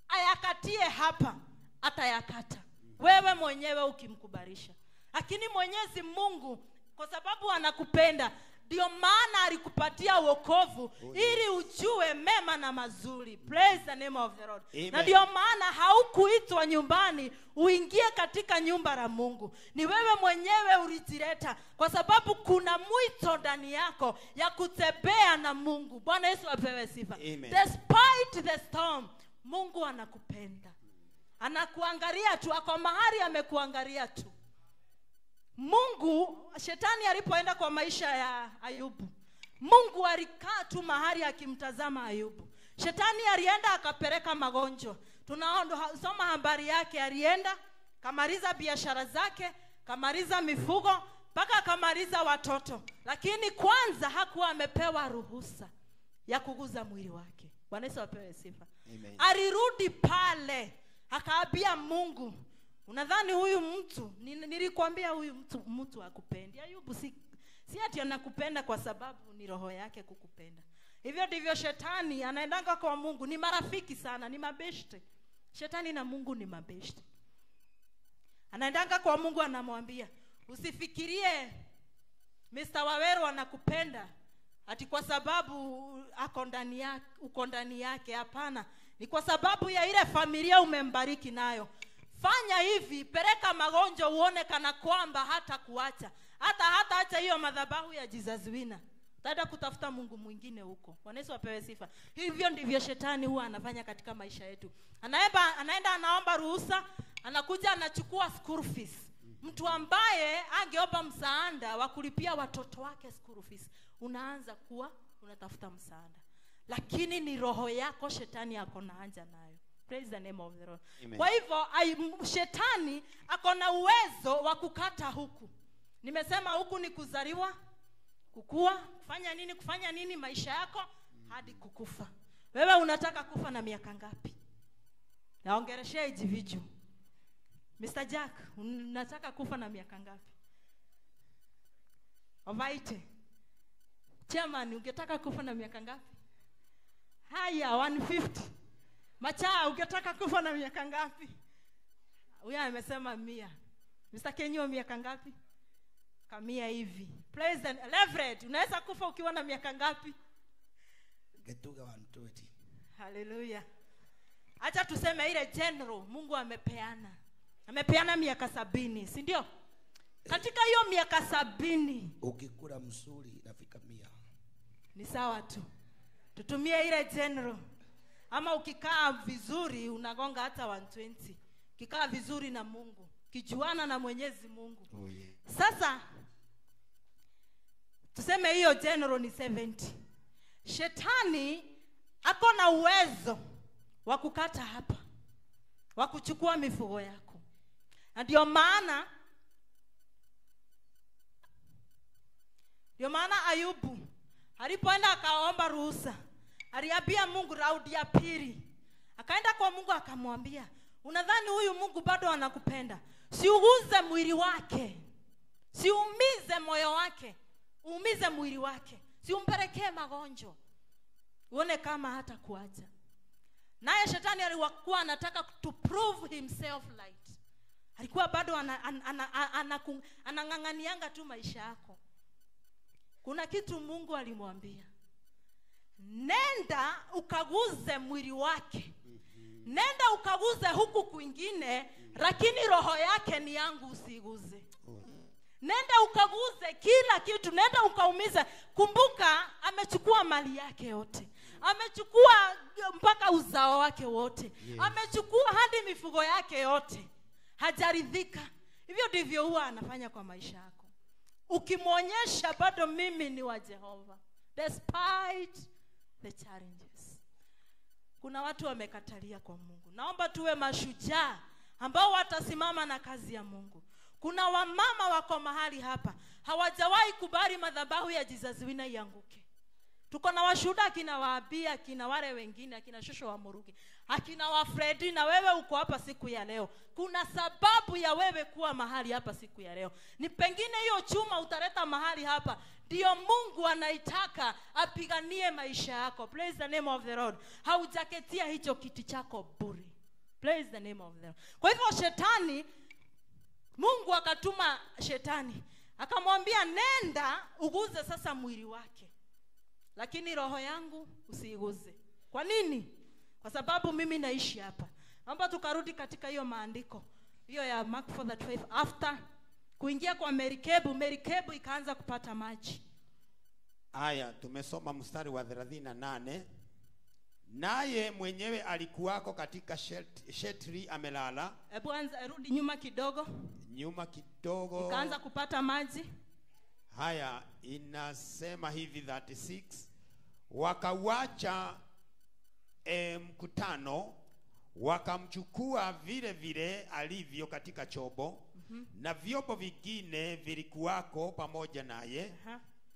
ayakatie hapa, Atayakata. Wewe mwenyewe ukimkubarisha. Lakini Mwenyezi Mungu kwa sababu anakupenda, ndio maana alikupatia wokovu ili ujue mema na mazuri. Praise the name of the Lord. Amen. Na ndio maana haukuitwa nyumbani uingie katika nyumba la Mungu. Ni wewe mwenyewe ulijileta, kwa sababu kuna mwito ndani yako ya kutembea na Mungu. Bwana Yesu apewe sifa. Amen. Despite the storm, Mungu anakupenda. Anakuangalia tu, ako mahali amekuangalia tu. Mungu, shetani alipoenda kwa maisha ya Ayubu, Mungu alikaa tu mahali akimtazama Ayubu. Shetani alienda akapeleka magonjwa. Tunaona soma habari yake, alienda kamaliza biashara zake, kamaliza mifugo, mpaka akamaliza watoto. Lakini kwanza hakuwa amepewa ruhusa ya kuguza mwili wake. Bwana Yesu apewe sifa. Amen. Alirudi pale akaambia Mungu, unadhani huyu mtu, nilikwambia huyu mtu hakupendi. Ayubu si ati anakupenda kwa sababu ni roho yake kukupenda. Hivyo ndivyo shetani anaendanga kwa Mungu. Ni marafiki sana, ni mabeshte. Shetani na Mungu ni mabeshte. Anaendanga kwa Mungu anamwambia, usifikirie Mr. Waweru anakupenda ati kwa sababu ako ndani yake, uko ndani yake. Hapana, ni kwa sababu ya ile familia umembariki nayo. Fanya hivi, peleka magonjwa uone kana kwamba hata kuacha. Hata acha hiyo madhabahu ya Jesus Winner. Utaenda kutafuta Mungu mwingine huko. Bwana Yesu apewe sifa. Hivyo ndivyo shetani huwa anafanya katika maisha yetu. Anaenda anaomba ruhusa, anakuja anachukua school fees. Mtu ambaye angeomba msaada wa kulipia watoto wake school fees, unaanza kuwa unatafuta msaada. Lakini ni roho yako shetani ako na haja nayo. Praise the name of the Lord. Amen. Kwa hivyo shetani ako na uwezo wa kukata huku. Nimesema huku ni kuzaliwa, kukua, kufanya nini, kufanya nini maisha yako hadi kukufa. Wewe unataka kufa na miaka ngapi? Naongeleshea individual. Mr. Jack, unataka kufa na miaka ngapi? Ovaite. Chairman, ungetaka kufa na miaka ngapi? Haya, 150. Macha, ungetaka kufa na miaka ngapi? Huyu amesema 100. Mr. Kenyo, miaka ngapi? Kamia hivi. President Leverett, unaweza kufa ukiwa na miaka ngapi? Getuga 120. Hallelujah. Acha tuseme ile general Mungu amepeana. Amepeana miaka 70, si ndio? Katika hiyo miaka 70 ukikula msuri nafika 100. Ni sawa tu. Tutumie ile general. Ama ukikaa vizuri unagonga hata 120. Ukikaa vizuri na Mungu, kijuana na Mwenyezi Mungu. Oh, yeah. Sasa tuseme hiyo general ni 70. Shetani ako na uwezo wa kukata hapa, wa kuchukua mifugo yako. Na ndio maana Ayubu alipoenda akaomba ruhusa, aliambia Mungu raundi ya pili. Akaenda kwa Mungu akamwambia, unadhani huyu Mungu bado anakupenda? Siuguze mwili wake, siumize moyo wake, uumize mwili wake, siumpelekee magonjwa, uone kama hata kuacha. Naye shetani alikuwa anataka to prove himself right. Alikuwa bado anang'ang'anianga tu maisha yako. Kuna kitu Mungu alimwambia, nenda ukaguze mwili wake, nenda ukaguze huku kwingine, lakini roho yake ni yangu, usiguze. Nenda ukaguze kila kitu, nenda ukaumize. Kumbuka amechukua mali yake yote, amechukua mpaka uzao wake wote, amechukua hadi mifugo yake yote, hajaridhika. Hivyo ndivyo huwa anafanya kwa maisha yako. Ukimwonyesha bado mimi ni wa Jehova, despite the challenges. Kuna watu wamekatalia kwa Mungu. Naomba tuwe mashujaa ambao watasimama na kazi ya Mungu. Kuna wamama wako mahali hapa hawajawahi kubali madhabahu ya Jesus Winner ianguke. Tuko na washuhuda akina Waabia, akina wale wengine, akina Shosho wa Murugi, akina wa Fredi, na wewe uko hapa siku ya leo. Kuna sababu ya wewe kuwa mahali hapa siku ya leo. Ni pengine hiyo chuma utaleta mahali hapa, ndio Mungu anaitaka apiganie maisha yako. Praise the name of the Lord. Haujaketia hicho kiti chako bure. Praise the name of the Lord. Kwa hivyo shetani, Mungu akatuma shetani akamwambia nenda uguze sasa mwili wake, lakini roho yangu usiiguze. Kwa nini? Kwa sababu mimi naishi hapa. Naomba tukarudi katika hiyo maandiko hiyo ya Mark 4:35. After kuingia kwa merikebu, merikebu ikaanza kupata maji. Aya, tumesoma mstari wa 38. Naye mwenyewe alikuwako katika shetri amelala. Hebu anza rudi nyuma kidogo. Nyuma kidogo. Ikaanza kupata maji. Haya, inasema hivi 36. Wakauacha mkutano, wakamchukua vile vile alivyo katika chombo. Na vyombo vingine vilikuwako pamoja naye.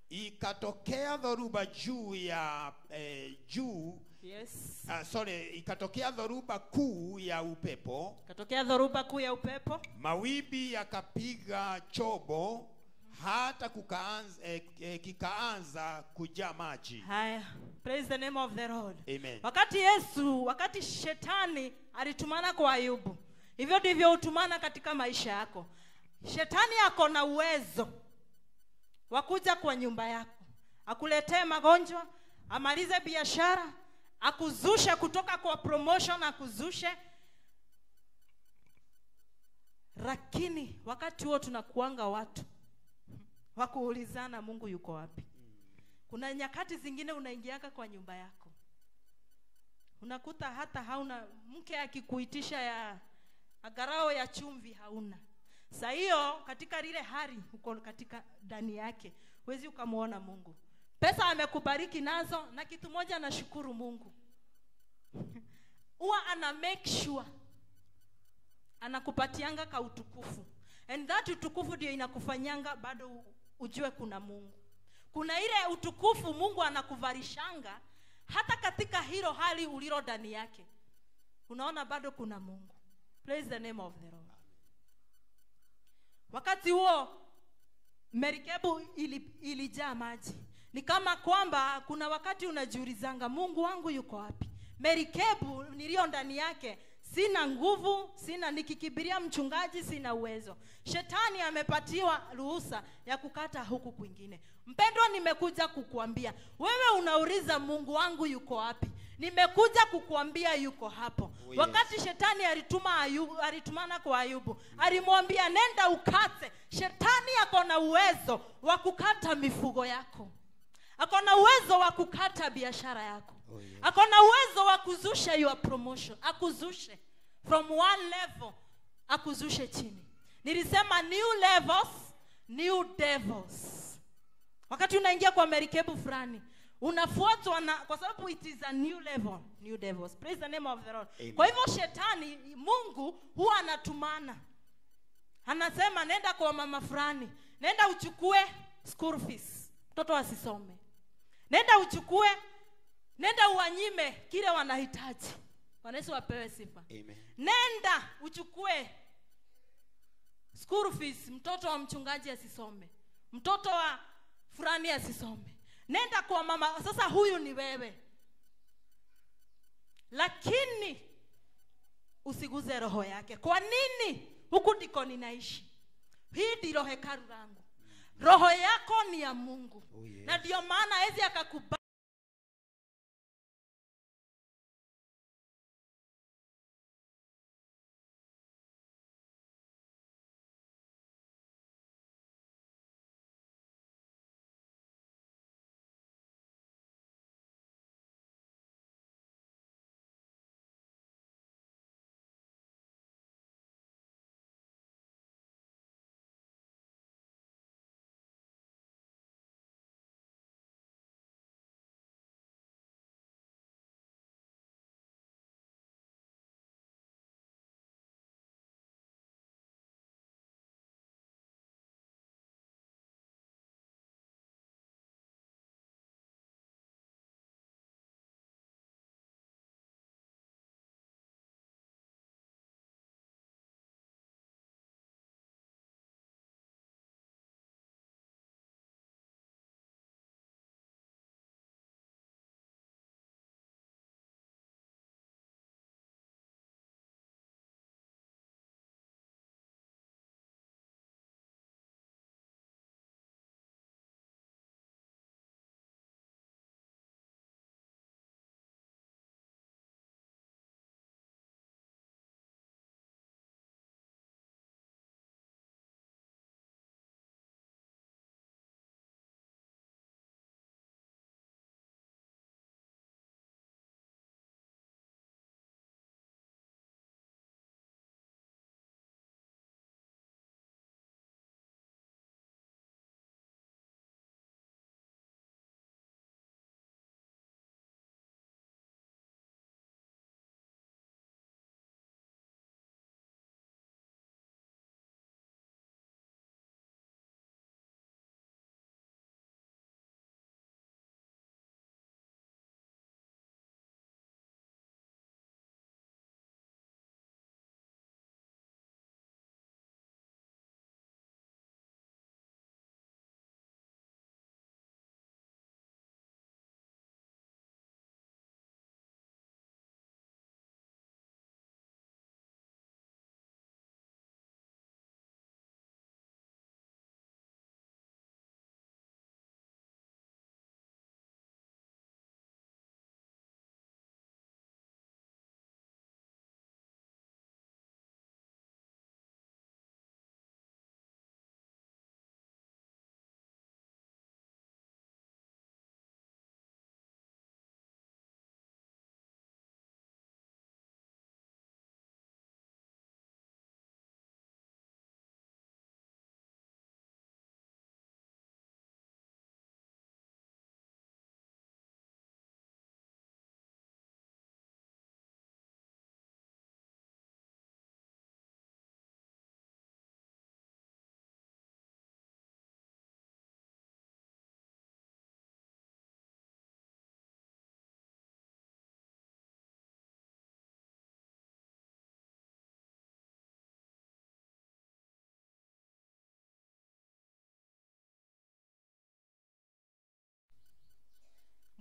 Ikatokea dhoruba juu ya juu. Yes. Ikatokea dhoruba kuu ya upepo. Ikatokea dhoruba kuu ya upepo. Mawimbi yakapiga chombo hata kikaanza kujaa maji. Haya. Praise the name of the Lord. Amen. Wakati shetani alitumana kwa Ayubu, hivyo ndivyo utumana katika maisha yako. Shetani ako na uwezo wakuja kwa nyumba yako, akuletee magonjwa, amalize biashara, akuzushe kutoka kwa promotion, akuzushe. Lakini wakati huo tunakuanga watu wakuulizana Mungu yuko wapi. Kuna nyakati zingine unaingiaka kwa nyumba yako, unakuta hata hauna mke akikuitisha ya agarao ya chumvi hauna. Saa hiyo katika lile hali uko katika ndani yake, huwezi ukamuona Mungu. Pesa amekubariki nazo, na kitu moja nashukuru Mungu, huwa ana make sure anakupatianga ka utukufu. And that utukufu ndio inakufanyanga bado ujue kuna Mungu. Kuna ile utukufu Mungu anakuvarishanga hata katika hilo hali ulilo ndani yake, unaona bado kuna Mungu. Praise the name of the Lord. Wakati huo merikebu ilijaa maji. Ni kama kwamba kuna wakati unajiulizanga Mungu wangu yuko wapi? Merikebu nilio ndani yake, sina nguvu, sina, nikikibiria mchungaji sina uwezo. Shetani amepatiwa ruhusa ya kukata huku kwingine. Mpendwa, nimekuja kukuambia, wewe unauliza Mungu wangu yuko wapi? Nimekuja kukuambia yuko hapo. Oh, yes. Wakati shetani alitumana kwa Ayubu, alimwambia nenda ukate. Shetani ako na uwezo wa kukata mifugo yako, ako na uwezo wa kukata biashara yako. Oh, yes. Ako na uwezo wa kuzusha your promotion, akuzushe from one level, akuzushe chini. Nilisema new levels, new devils. Wakati unaingia kwa merikebu fulani, unafuatwa na, kwa sababu it is a new level, new devils. Praise the name of the Lord. Amen. Kwa hivyo shetani, Mungu huwa anatumana. Anasema nenda kwa mama fulani, nenda uchukue school fees, mtoto asisome. Nenda uchukue, nenda uwanyime kile wanahitaji. Bwana Yesu apewe sifa. Amen. Nenda uchukue school fees, mtoto wa mchungaji asisome, mtoto wa fulani asisome. Nenda kwa mama, sasa huyu ni wewe. Lakini usiguze roho yake. Kwa nini? Huku ndiko ninaishi. Hii ndilo hekalu langu. Roho yako ni ya Mungu. Oh, yes. Na ndio maana hawezi akakubali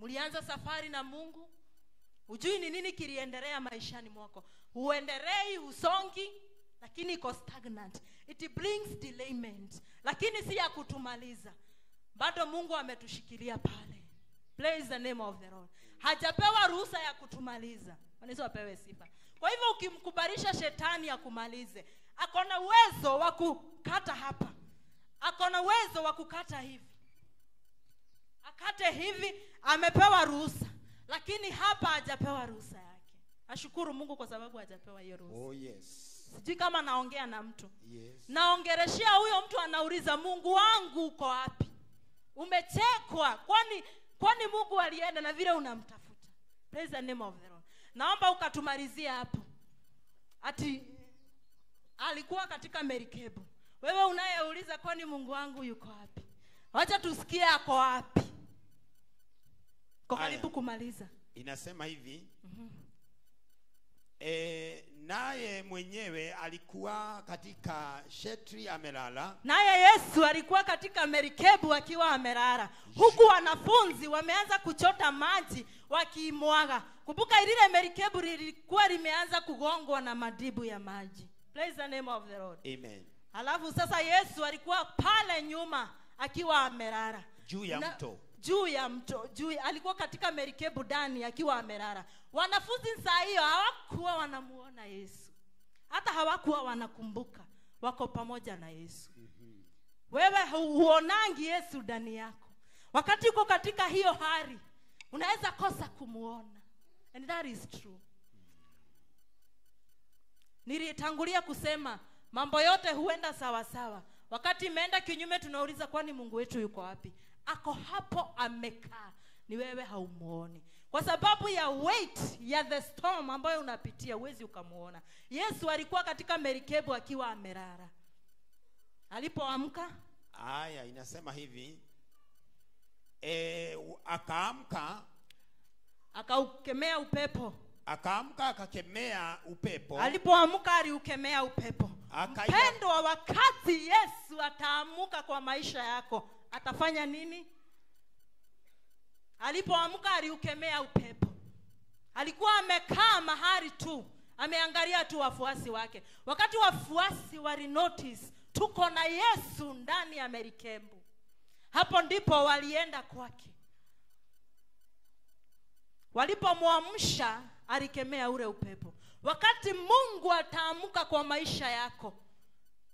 Mlianza safari na Mungu, hujui ni nini kiliendelea maishani mwako. Huendelei, husongi, lakini iko stagnant. It brings delayment, lakini si ya kutumaliza. Bado Mungu ametushikilia pale. Praise the name of the Lord. Hajapewa ruhusa ya kutumaliza. Bwana Yesu apewe sifa. Kwa hivyo ukimkubarisha shetani akumalize, akona uwezo wa kukata hapa, akona uwezo wa kukata hivi, akate hivi, amepewa ruhusa, lakini hapa hajapewa ruhusa yake. Ashukuru Mungu kwa sababu hajapewa hiyo ruhusa. Oh yes. Sijui kama naongea na mtu. Yes. Naongereshia huyo mtu anauliza, Mungu wangu uko wapi? Umechekwa. Kwani Mungu alienda na vile unamtafuta? Praise the name of the Lord. Naomba ukatumalizia hapo. Ati alikuwa katika merikebu. Wewe unayeuliza kwani Mungu wangu yuko wapi? Wacha tusikie ako wapi. Kwa karibu kumaliza. Inasema hivi. Naye mwenyewe alikuwa katika shetri amelala. Naye Yesu alikuwa katika merikebu akiwa amelala, huku wanafunzi wameanza kuchota maji wakiimwaga. Kumbuka ile merikebu lilikuwa limeanza kugongwa na madibu ya maji. Praise the name of the Lord. Amen. Alafu sasa Yesu alikuwa pale nyuma akiwa amelala juu ya mto. Juu ya mto, alikuwa katika merikebu ndani akiwa amelala. Wanafunzi saa hiyo hawakuwa wanamuona Yesu. Hata hawakuwa wanakumbuka wako pamoja na Yesu. Wewe huonangi Yesu ndani yako. Wakati uko katika hiyo hali, unaweza kosa kumuona. And that is true. Nilitangulia kusema mambo yote huenda sawa sawa. Wakati imeenda kinyume tunauliza kwani Mungu wetu yuko wapi? Ako hapo amekaa. Ni wewe haumuoni. Kwa sababu ya weight ya the storm ambayo unapitia huwezi ukamuona. Yesu alikuwa katika merikebu akiwa amelala. Alipoamka, aya inasema hivi. Akaamka akaukemea upepo. Akaamka akakemea upepo. Alipoamka aliukemea upepo. Mpendwa, wakati Yesu ataamuka kwa maisha yako, atafanya nini? Alipoamka aliukemea upepo. Alikuwa amekaa mahali tu, ameangalia tu wafuasi wake. Wakati wafuasi wali notice tuko na Yesu ndani ya merikebu, hapo ndipo walienda kwake. Walipomwamsha alikemea ule upepo. Wakati Mungu ataamuka kwa maisha yako,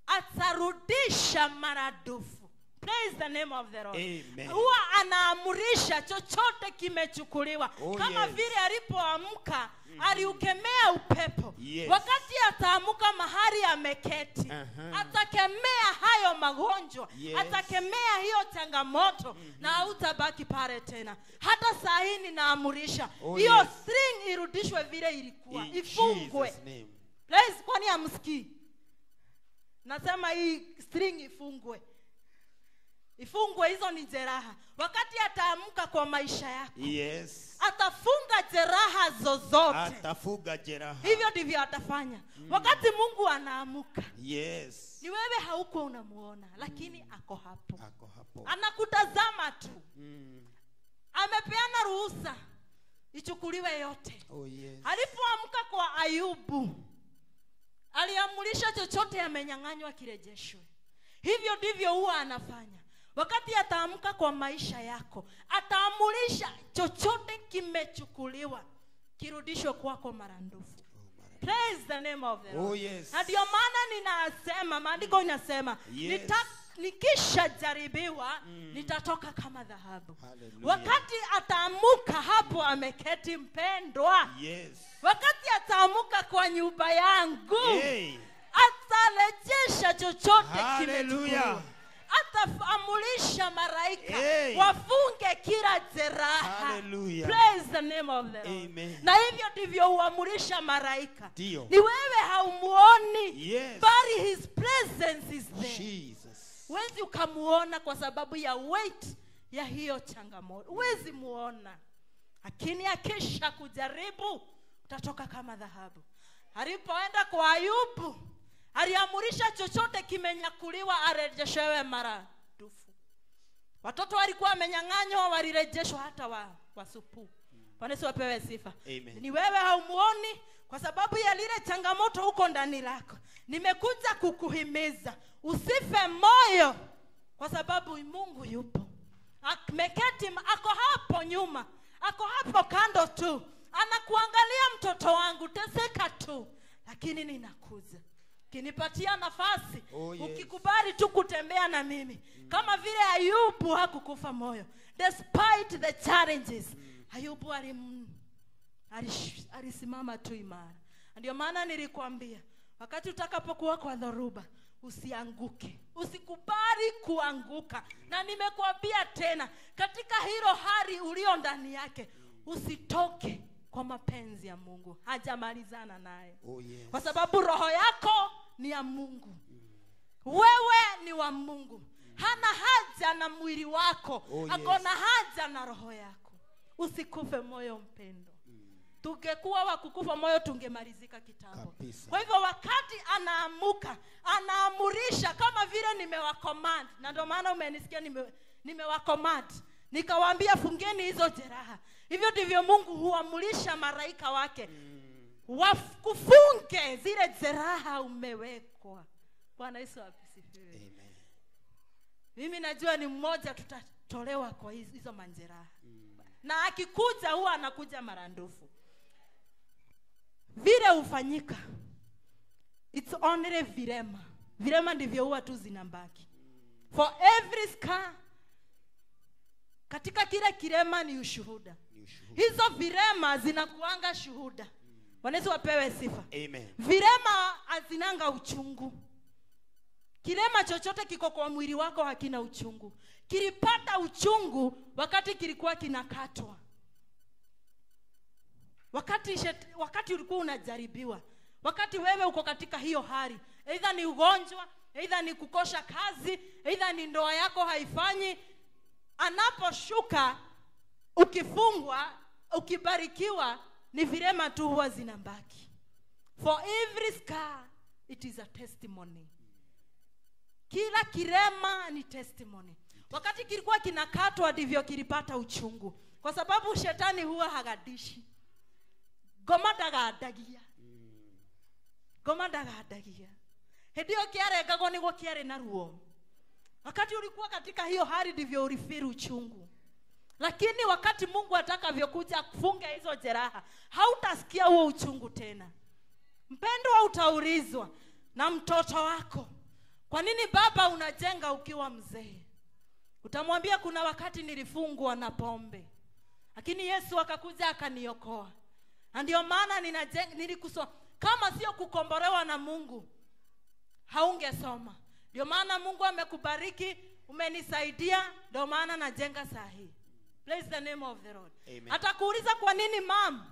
atarudisha maradufu. Praise the name of the Lord. Amen. Huwa anaamurisha chochote kimechukuliwa. Oh, kama yes. vile alipoamka aliukemea upepo. Yes. Wakati ataamuka mahali ameketi, atakemea hayo magonjwa, Yes. atakemea hiyo changamoto, na hautabaki pale tena. Hata saa hii ninaamurisha hiyo yes. string irudishwe vile ilikuwa, In ifungwe. Jesus name. Praise, kwani hamsikii? Nasema hii string ifungwe. Ifungwe, hizo ni jeraha. Wakati ataamka kwa maisha yako, Yes. atafunga jeraha zozote. Atafunga jeraha. Hivyo ndivyo atafanya. Wakati Mungu anaamuka, Yes. ni wewe hauko unamuona, lakini ako hapo. Ako hapo. Anakutazama tu. Amepeana ruhusa ichukuliwe yote. Oh yes. Alipoamka kwa Ayubu, aliamulisha chochote amenyang'anywa kirejeshwe. Hivyo ndivyo huwa anafanya. Wakati ataamka kwa maisha yako, ataamulisha chochote kimechukuliwa kirudishwe kwako maradufu. Praise the name of the Lord. Oh yes. Na ndio maana ninasema, maandiko inasema, Yes. nikisha jaribiwa nitatoka kama dhahabu. Hallelujah. Wakati ataamuka hapo ameketi, mpendwa. Yes. Wakati ataamuka kwa nyumba yangu, Hey. atarejesha chochote Hallelujah. kimechukuliwa. Ataamulisha malaika Hey. wafunge kila jeraha. Hallelujah. Praise the name of the Lord. Amen. Na hivyo ndivyo huamulisha malaika. Ndio. Ni wewe haumuoni, Yes. but his presence is there. Jesus. Huwezi ukamuona kwa sababu ya weight ya hiyo changamoto. Huwezi muona. Lakini akisha kujaribu utatoka kama dhahabu. Alipoenda kwa Ayubu, aliamurisha chochote kimenyakuliwa arejeshewe maradufu. Watoto walikuwa wamenyang'anywa, walirejeshwa hata wao. wasupu. Bwana Yesu apewe sifa. Amen. Ni wewe haumuoni kwa sababu ya lile changamoto huko ndani lako. Nimekuja kukuhimiza usife moyo kwa sababu Mungu yupo. Ameketi, ako hapo nyuma, ako hapo kando tu, anakuangalia mtoto wangu, teseka tu, lakini ninakuja. Kinipatia nafasi, Oh, yes. ukikubali tu kutembea na mimi. Kama vile Ayubu hakukufa moyo despite the challenges. Ayubu alisimama tu imara. Ndio maana nilikwambia wakati utakapokuwa kwa dhoruba usianguke, usikubali kuanguka. Na nimekuambia tena, katika hilo hali ulio ndani yake usitoke kwa mapenzi ya Mungu. Hajamalizana naye. Oh, yes. Kwa sababu roho yako ni ya Mungu. Wewe ni wa Mungu. Hana haja na mwili wako. Oh, yes. Ako na haja na roho yako. Usikufe moyo mpendo. Tungekuwa wa kukufa moyo tungemalizika kitambo. Kabisa. Kwa hivyo wakati anaamuka, anaamurisha kama vile nimewacommand. Na ndio maana umenisikia nimewacommand. Nikawaambia fungeni hizo jeraha. Hivyo ndivyo Mungu huamurisha malaika wake. Wakufunge zile jeraha umewekwa. Bwana Yesu asifiwe. Amen. Mimi najua ni mmoja tutatolewa kwa hizo majeraha. Na akikuja huwa anakuja marandufu. Vile hufanyika, it's only virema. Virema ndivyo huwa tu zinabaki. For every scar, katika kila kirema ni ushuhuda. Ni ushuhuda. Hizo virema zinakuanga shuhuda. Bwana Yesu apewe sifa. Amen. Virema hazinanga uchungu. Kirema chochote kiko kwa mwili wako hakina uchungu. Kilipata uchungu wakati kilikuwa kinakatwa. Wakati ulikuwa unajaribiwa. Wakati wewe uko katika hiyo hali, either ni ugonjwa, either ni kukosha kazi, either ni ndoa yako haifanyi, anaposhuka ukifungwa, ukibarikiwa, ni virema tu huwa zinabaki. For every scar it is a testimony. Kila kirema ni testimony. Wakati kilikuwa kinakatwa ndivyo kilipata uchungu. Kwa sababu shetani huwa hagadishi. Ngoma ndagandagia. Ngoma ndagandagia. Hĩndĩ ĩyo kĩarengagwo nĩguo kĩarĩ na ruo. Wakati ulikuwa katika hiyo hali ndivyo ulifeel uchungu. Lakini wakati Mungu atakavyokuja kufunga hizo jeraha, hautasikia huo uchungu tena. Mpendwa, utaulizwa na mtoto wako, kwa nini baba unajenga ukiwa mzee? Utamwambia kuna wakati nilifungwa na pombe, lakini Yesu akakuja akaniokoa. Na ndio maana ninajenga, nilikusoma. Kama sio kukombolewa na Mungu, haungesoma. Ndio maana Mungu amekubariki, umenisaidia, ndio maana najenga saa hii. Praise the name of the Lord. Amen. Atakuuliza kwa nini mam?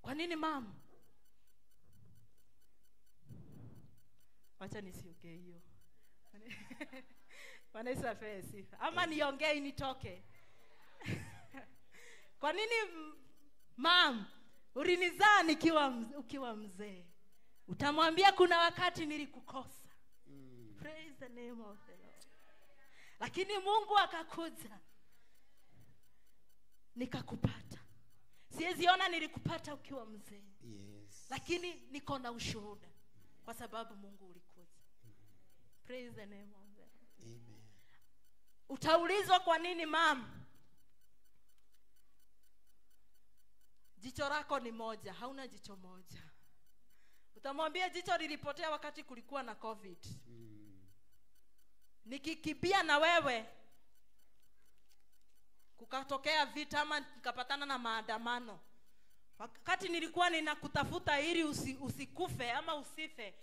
Kwa nini mam? Wacha nisiongee hiyo. Bwana Yesu apewe sifa. Ama niongee nitoke. Kwa nini mam ulinizaa ukiwa mzee? Utamwambia kuna wakati nilikukosa. Praise the name of the Lord. Lakini Mungu akakuja, nikakupata. Siwezi ona nilikupata ukiwa mzee. Yes. Lakini niko na ushuhuda kwa sababu Mungu ulikuja. Praise the name of the Lord. Amen. Utaulizwa kwa nini mam? Jicho lako ni moja, hauna jicho moja. Utamwambia jicho lilipotea wakati kulikuwa na COVID. Nikikimbia na wewe kukatokea vita ama nikapatana na maandamano. Wakati nilikuwa ninakutafuta ili usikufe ama usife,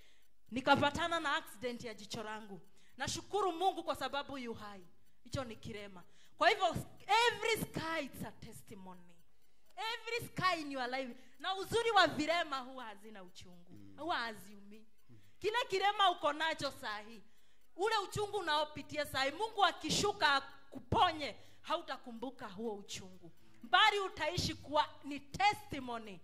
nikapatana na accident ya jicho langu. Nashukuru Mungu kwa sababu yu hai. Hicho ni kirema. Kwa hivyo every sky it's a testimony. Every sky in your life. Na uzuri wa virema huwa hazina uchungu. Huwa haziumi. Kile kirema uko nacho sahi, ule uchungu unaopitia sahi, Mungu akishuka kuponye, hautakumbuka huo uchungu. Bali utaishi kuwa ni testimony.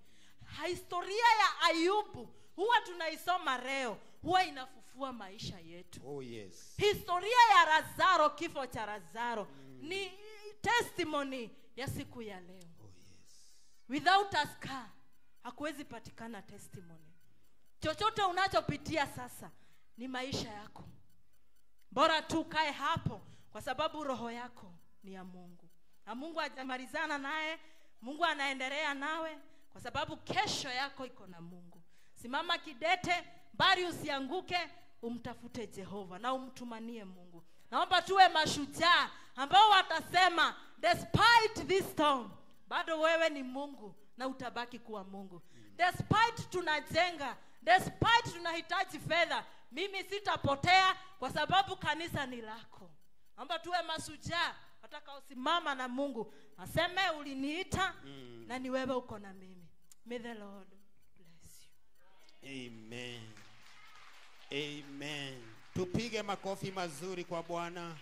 Historia ya Ayubu huwa tunaisoma leo, huwa inafufua maisha yetu. Oh yes. Historia ya Lazaro, kifo cha Lazaro, ni testimony ya siku ya leo. Oh, yes. Without a scar hakuwezi patikana testimony. Chochote unachopitia sasa ni maisha yako. Bora tu kae hapo, kwa sababu roho yako ni ya Mungu. Na Mungu hajamalizana naye, Mungu anaendelea nawe, kwa sababu kesho yako iko na Mungu. Simama kidete, bali usianguke, umtafute Jehova na umtumanie Mungu. Naomba tuwe mashujaa ambao watasema despite this storm, bado wewe ni Mungu na utabaki kuwa Mungu. Despite tunajenga, despite tunahitaji fedha, mimi sitapotea kwa sababu kanisa ni lako. Naomba tuwe mashujaa watakaosimama na Mungu, aseme uliniita na ni wewe uko na mimi. May the Lord bless you. Amen. Amen. Tupige makofi mazuri kwa Bwana.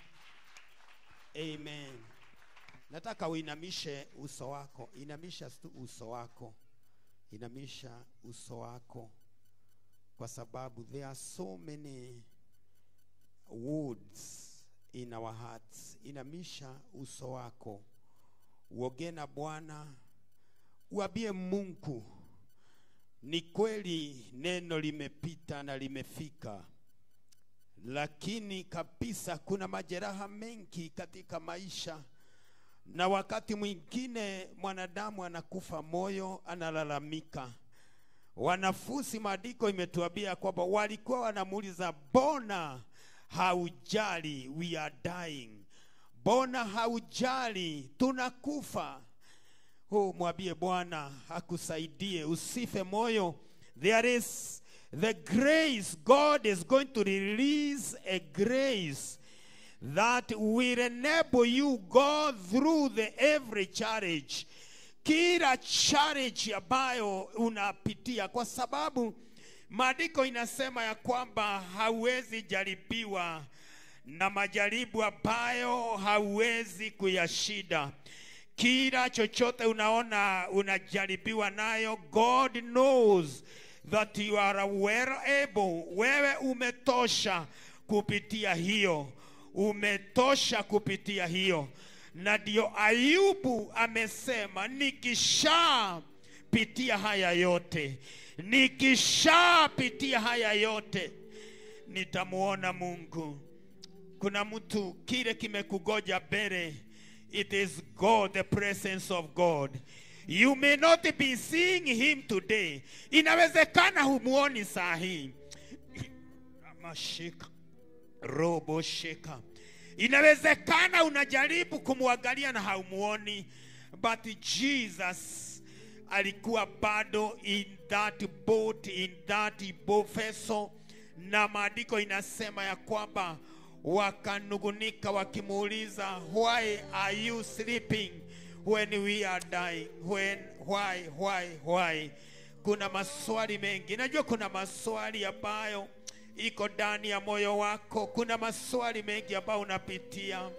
Amen. Nataka uinamishe uso wako. Inamisha tu uso wako. Inamisha uso wako. Kwa sababu there are so many words in our hearts. Inamisha uso wako. Uoge na Bwana. Uambie Mungu, ni kweli neno limepita na limefika, lakini kabisa kuna majeraha mengi katika maisha, na wakati mwingine mwanadamu anakufa moyo, analalamika. Wanafunzi, maandiko imetuambia kwamba walikuwa wanamuuliza, mbona haujali, we are dying? Mbona haujali, tunakufa? Oh, mwambie Bwana akusaidie, usife moyo. There is the grace. God is going to release a grace that will enable you go through the every challenge. Kila challenge ambayo unapitia, kwa sababu maandiko inasema ya kwamba hauwezi jaribiwa na majaribu ambayo hauwezi kuyashinda. Kila chochote unaona unajaribiwa nayo, God knows that you are well able. Wewe umetosha kupitia hiyo. Umetosha kupitia hiyo. Na ndio Ayubu amesema, nikishapitia haya yote, nikishapitia haya yote, nitamuona Mungu. Kuna mtu kile kimekugoja mbele, it is God, the presence of God. You may not be seeing him today. Inawezekana humuoni saa hii. Mashika, robo shika. Inawezekana unajaribu kumwangalia na haumuoni. But Jesus alikuwa bado in that boat, in that vessel. Na maandiko inasema ya kwamba wakanugunika wakimuuliza, why are you sleeping when we are dying? When, why? Kuna maswali mengi. Najua kuna maswali ambayo iko ndani ya moyo wako. Kuna maswali mengi ambayo unapitia.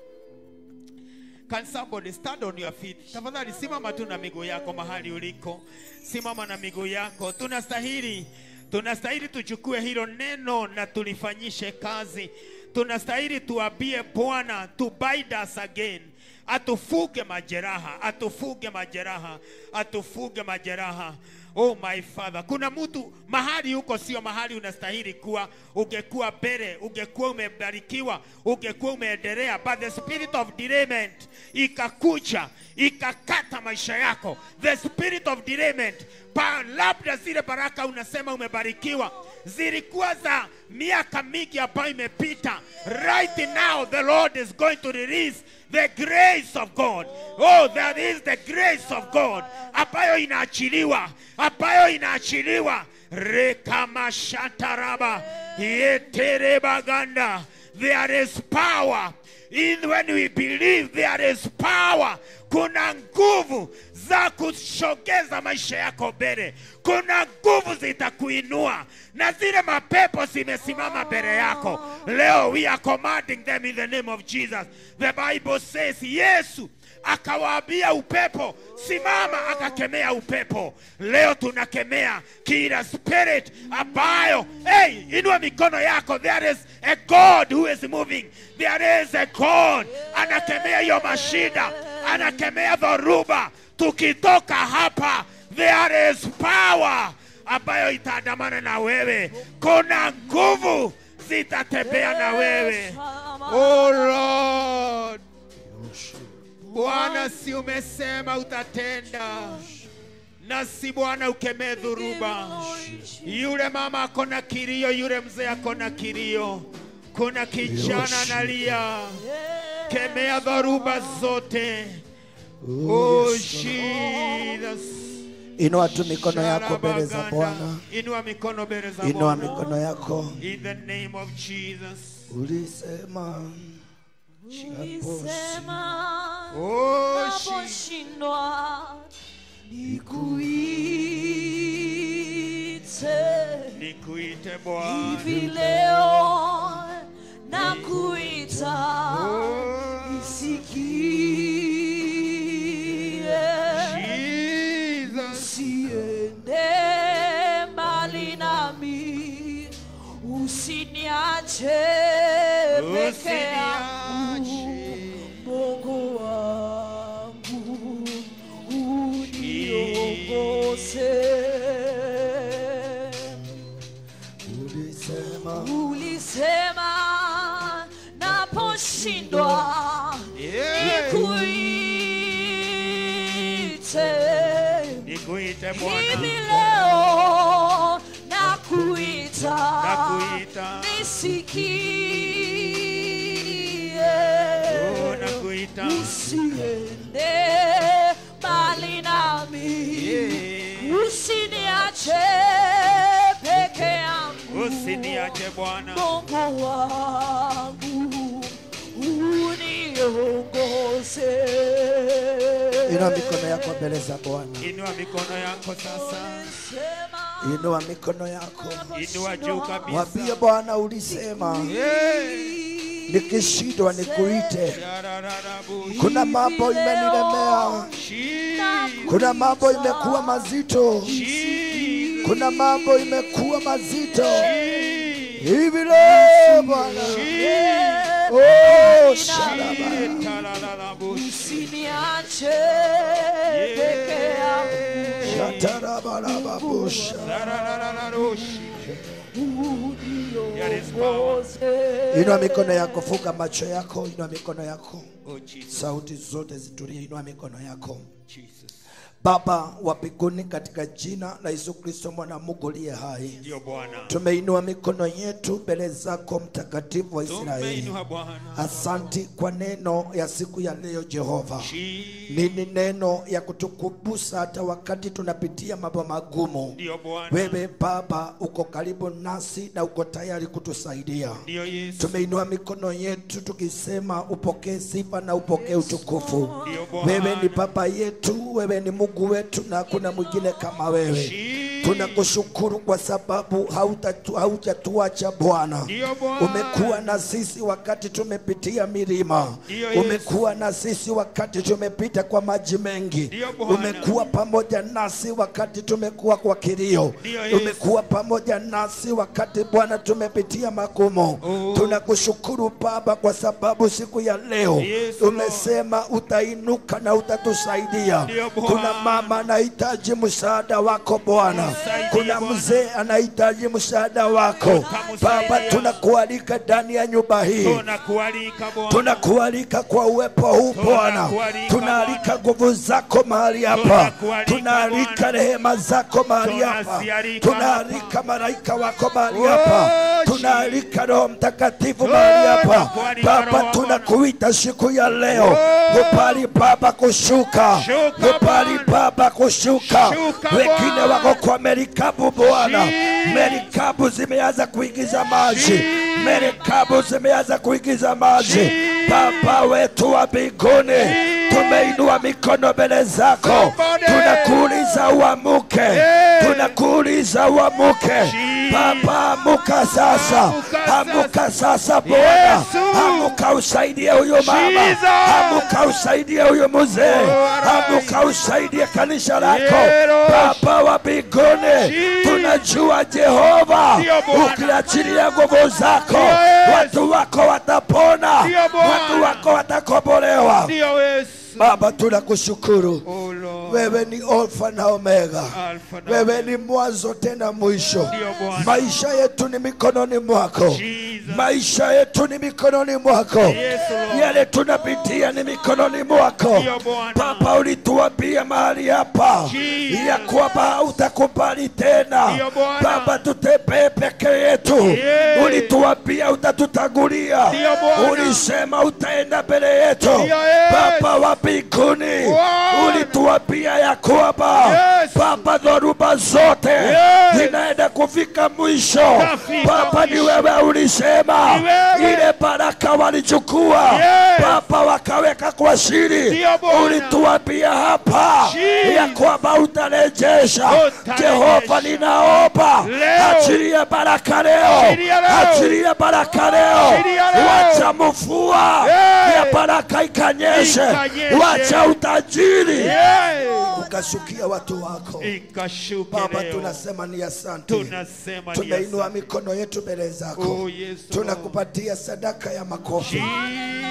Can somebody stand on your feet? Tafadhali simama tu na miguu yako mahali uliko. Simama na miguu yako. Tunastahili tuchukue hilo neno na tulifanyishe kazi. Tunastahili tuambie Bwana to bind us again. Atufuge majeraha, atufuge majeraha, atufuge majeraha. Oh my Father, kuna mtu mahali huko sio mahali unastahili kuwa. Ungekuwa mbele, ungekuwa umebarikiwa, ungekuwa umeendelea, but the spirit of delayment ikakuja, ikakata maisha yako. The spirit of delayment, labda zile baraka unasema umebarikiwa zilikuwa za miaka mingi ambayo imepita. Right now the Lord is going to release the grace of God. Oh, there is the grace of God ambayo inaachiliwa, ambayo inaachiliwa. Rekamashataraba yeterebaganda. There is power in when we believe. There is power. Kuna nguvu za kushogeza maisha yako mbele. Kuna nguvu zitakuinua, na zile mapepo zimesimama mbele yako leo, we are commanding them in the name of Jesus. The Bible says Yesu akawaambia upepo simama, akakemea upepo. Leo tunakemea kila spirit ambayo, hey, inua mikono yako. There is a God who is moving. There is a God anakemea hiyo mashida. Anakemea dhoruba. Tukitoka hapa, there is power ambayo itaandamana na wewe. Kuna nguvu zitatembea na wewe. Oh Lord, Bwana, si umesema utatenda, na si Bwana ukemee dhoruba. Yule mama akona kilio, yule mzee akona kilio, kuna kijana analia. Kemea dhoruba zote. Oh Jesus. Inua tu mikono yako mbele za Bwana. Inua mikono mbele za Bwana. Inua mikono yako. In the name of Jesus. Ulisema, ulisema, oh, naposhindwa nikuite, nikuite Bwana. Hivi leo nakuita, nisikie. Jesus. Usiende mbali nami, usiniache peke yangu. Mungu wangu uniongoze. Ulisema naposhindwa nikuite, nikuite Bwana. Hivi leo nakuita, nakuita, nisikie. Oh, nakuita, usiende mbali nami, usiniache peke yangu, usiniache Bwana. Mungu wangu uniongoze. Inua mikono yako mbele za Bwana. Inua mikono yako sasa. Inua mikono yako. Inua juu kabisa. Mwambie Bwana, ulisema nikishindwa nikuite. Kuna mambo imenilemea, kuna mambo imekuwa mazito, kuna mambo imekuwa mazito. Hivi leo Bwana, oh shalaba, usiniache peke yangu. Shatarabarabusha. Inua mikono yako, funga macho yako, inua mikono yako. Sauti zote zitulie, inua mikono yako. Baba wa mbinguni, katika jina la Yesu Kristo mwana Mungu aliye hai, Ndio Bwana, tumeinua mikono yetu mbele zako mtakatifu wa Israeli. Asanti kwa neno ya siku ya leo Jehova. Nini neno ya kutukubusa hata wakati tunapitia mambo magumu. Wewe Baba uko karibu nasi na uko tayari kutusaidia. Tumeinua mikono yetu tukisema upokee sifa na upokee utukufu. Wewe ni Baba yetu, wewe ni Mungu wetu na hakuna mwingine kama wewe. Tunakushukuru kwa sababu hautatuacha Bwana. Umekuwa na sisi wakati tumepitia milima. Umekuwa na sisi wakati tumepita kwa maji mengi. Umekuwa pamoja nasi wakati tumekuwa kwa kilio. Umekuwa pamoja nasi wakati Bwana tumepitia magumu. Tunakushukuru Baba kwa sababu siku ya leo umesema utainuka na utatusaidia. Kuna mama anahitaji msaada wako Bwana. Kuna mzee anahitaji msaada wako Baba. Tunakualika ndani ya nyumba hii, tunakualika kwa uwepo huu Bwana. Tunaalika nguvu zako mahali hapa, tunaalika rehema zako mahali hapa, tunaalika malaika wako mahali hapa, tunaalika Roho Mtakatifu mahali hapa Baba. Tunakuita siku ya leo, kubali Baba kushuka, kubali Baba kushuka. Wengine wako kwa merikabu Bwana, merikabu zimeanza kuingiza maji, merikabu zimeanza kuingiza maji. Baba wetu wa mbinguni, tumeinua mikono mbele zako, tunakuuliza uamuke, tunakuuliza uamuke Baba. Amuka sasa, amuka sasa Bwana, amuka usaidie huyo mama, amuka usaidie huyo mzee, amuka usaidie kanisa lako Baba wa mbinguni. Tunajua Jehova, ukiachilia nguvu zako watu wako watapona, watu wako watakombolewa. Baba, tunakushukuru. Wewe ni Alfa na Omega. Wewe ni mwanzo tena mwisho. Maisha yetu ni mikononi mwako. Maisha yetu ni mikononi mwako. Yale tunapitia ni mikononi mwako. Baba, ulituambia mahali hapa ya kwamba utakubali tena Baba tutembee peke yetu. Ulituambia utatutangulia. Ulisema utaenda mbele yetu. Baba wa mbinguni, ulituambia ya kwamba Baba dhoruba zote zinaenda kufika mwisho. Baba, ni wewe ulisema ile baraka walichukua Baba wakaweka kwa siri. Ulituambia hapa ya kwamba utarejesha. Jehova, ninaomba achilia baraka leo, achilia baraka leo. Wacha mvua ya baraka ikanyeshe, wacha utajiri ukashukia watu wako. Baba, tunasema ni asante. Tumeinua mikono yetu mbele zako. Tunakupatia sadaka ya makofi.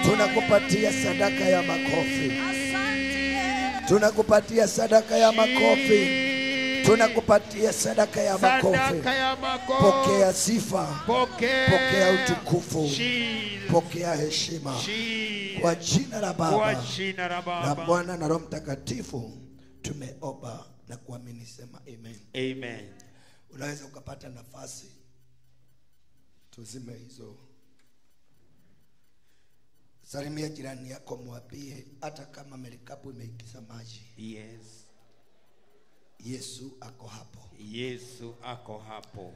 Tunakupatia sadaka ya makofi. Tunakupatia sadaka ya makofi. Tunakupatia sadaka ya makofi. Pokea sifa, pokea utukufu, pokea heshima. Kwa jina la Baba na Bwana na Roho Mtakatifu tumeomba na kuamini, sema amen. Amen. Unaweza ukapata nafasi, tuzime hizo. Salimia jirani yako, mwambie hata kama merikabu imeingiza maji, yes, Yesu ako hapo. Yesu ako hapo.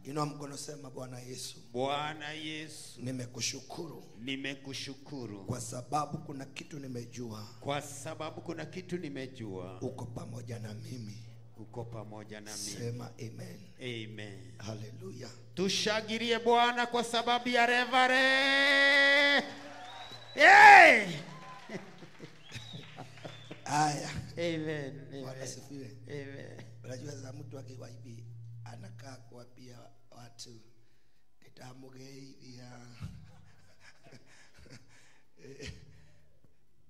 Inua mkono, sema Bwana Yesu. Bwana Yesu, nimekushukuru. Nimekushukuru kwa sababu kuna kitu nimejua. Kwa sababu kuna kitu nimejua. Uko pamoja na mimi. Uko pamoja na mimi. Sema amen. Amen. Hallelujah. Tushangilie Bwana kwa sababu ya Reverend. Hey! Aya. Amen. Bwana asifiwe. Amen. Unajua za mtu akiwa hivi anakaa kuambia watu nitamugeithia.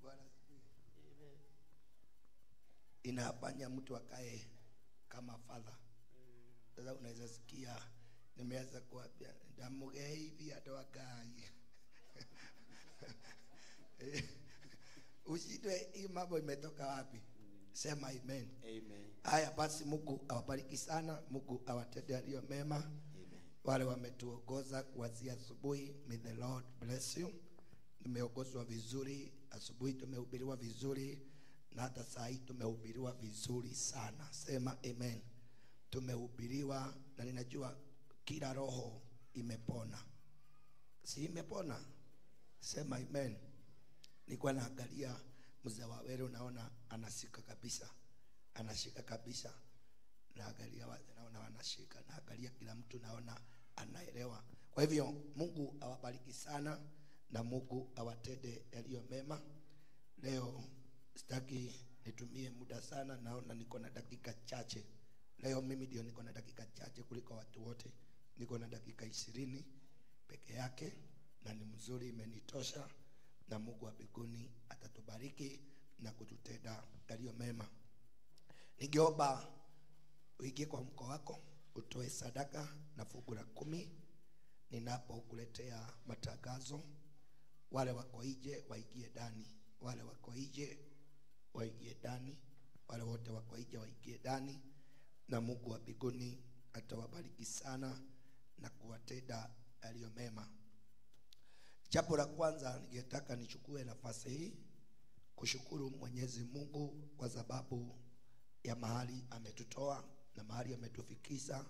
Bwana asifiwe. Inafanya mtu akae kama father. Sasa unaweza sikia nimeanza kuambia nitamugeithia toakai. Ushindwe hii mambo imetoka wapi? Sema amen. Amen. Haya basi, Mungu awabariki sana, Mungu awatende yaliyo mema. Amen. Wale wametuongoza kuanzia asubuhi, may the Lord bless you. Nimeongozwa vizuri asubuhi, tumehubiriwa vizuri, na hata saa hii tumehubiriwa vizuri sana. Sema amen. Tumehubiriwa na ninajua kila roho imepona. Si imepona? Sema amen. Nilikuwa naangalia mzee wa Wero, naona anashika kabisa. Anashika kabisa. Naangalia wazee, naona wanashika. Naangalia kila mtu, naona anaelewa. Kwa hivyo Mungu awabariki sana na Mungu awatende yaliyo mema. Leo sitaki nitumie muda sana, naona niko na dakika chache. Leo mimi ndio niko na dakika chache kuliko watu wote. Niko na dakika 20 peke yake, na ni mzuri, imenitosha. Na Mungu wa mbinguni atatubariki na kututenda yaliyo mema. Ningeomba uingie kwa mko wako, utoe sadaka na fungu la 10 ninapokuletea matangazo. Wale wako nje waingie ndani, wale wako nje waingie ndani, wale wote wako nje waingie ndani, na Mungu wa mbinguni atawabariki sana na kuwatenda yaliyo mema. Jambo la kwanza, ningetaka nichukue nafasi hii kushukuru Mwenyezi Mungu kwa sababu ya mahali ametutoa na mahali ametufikisha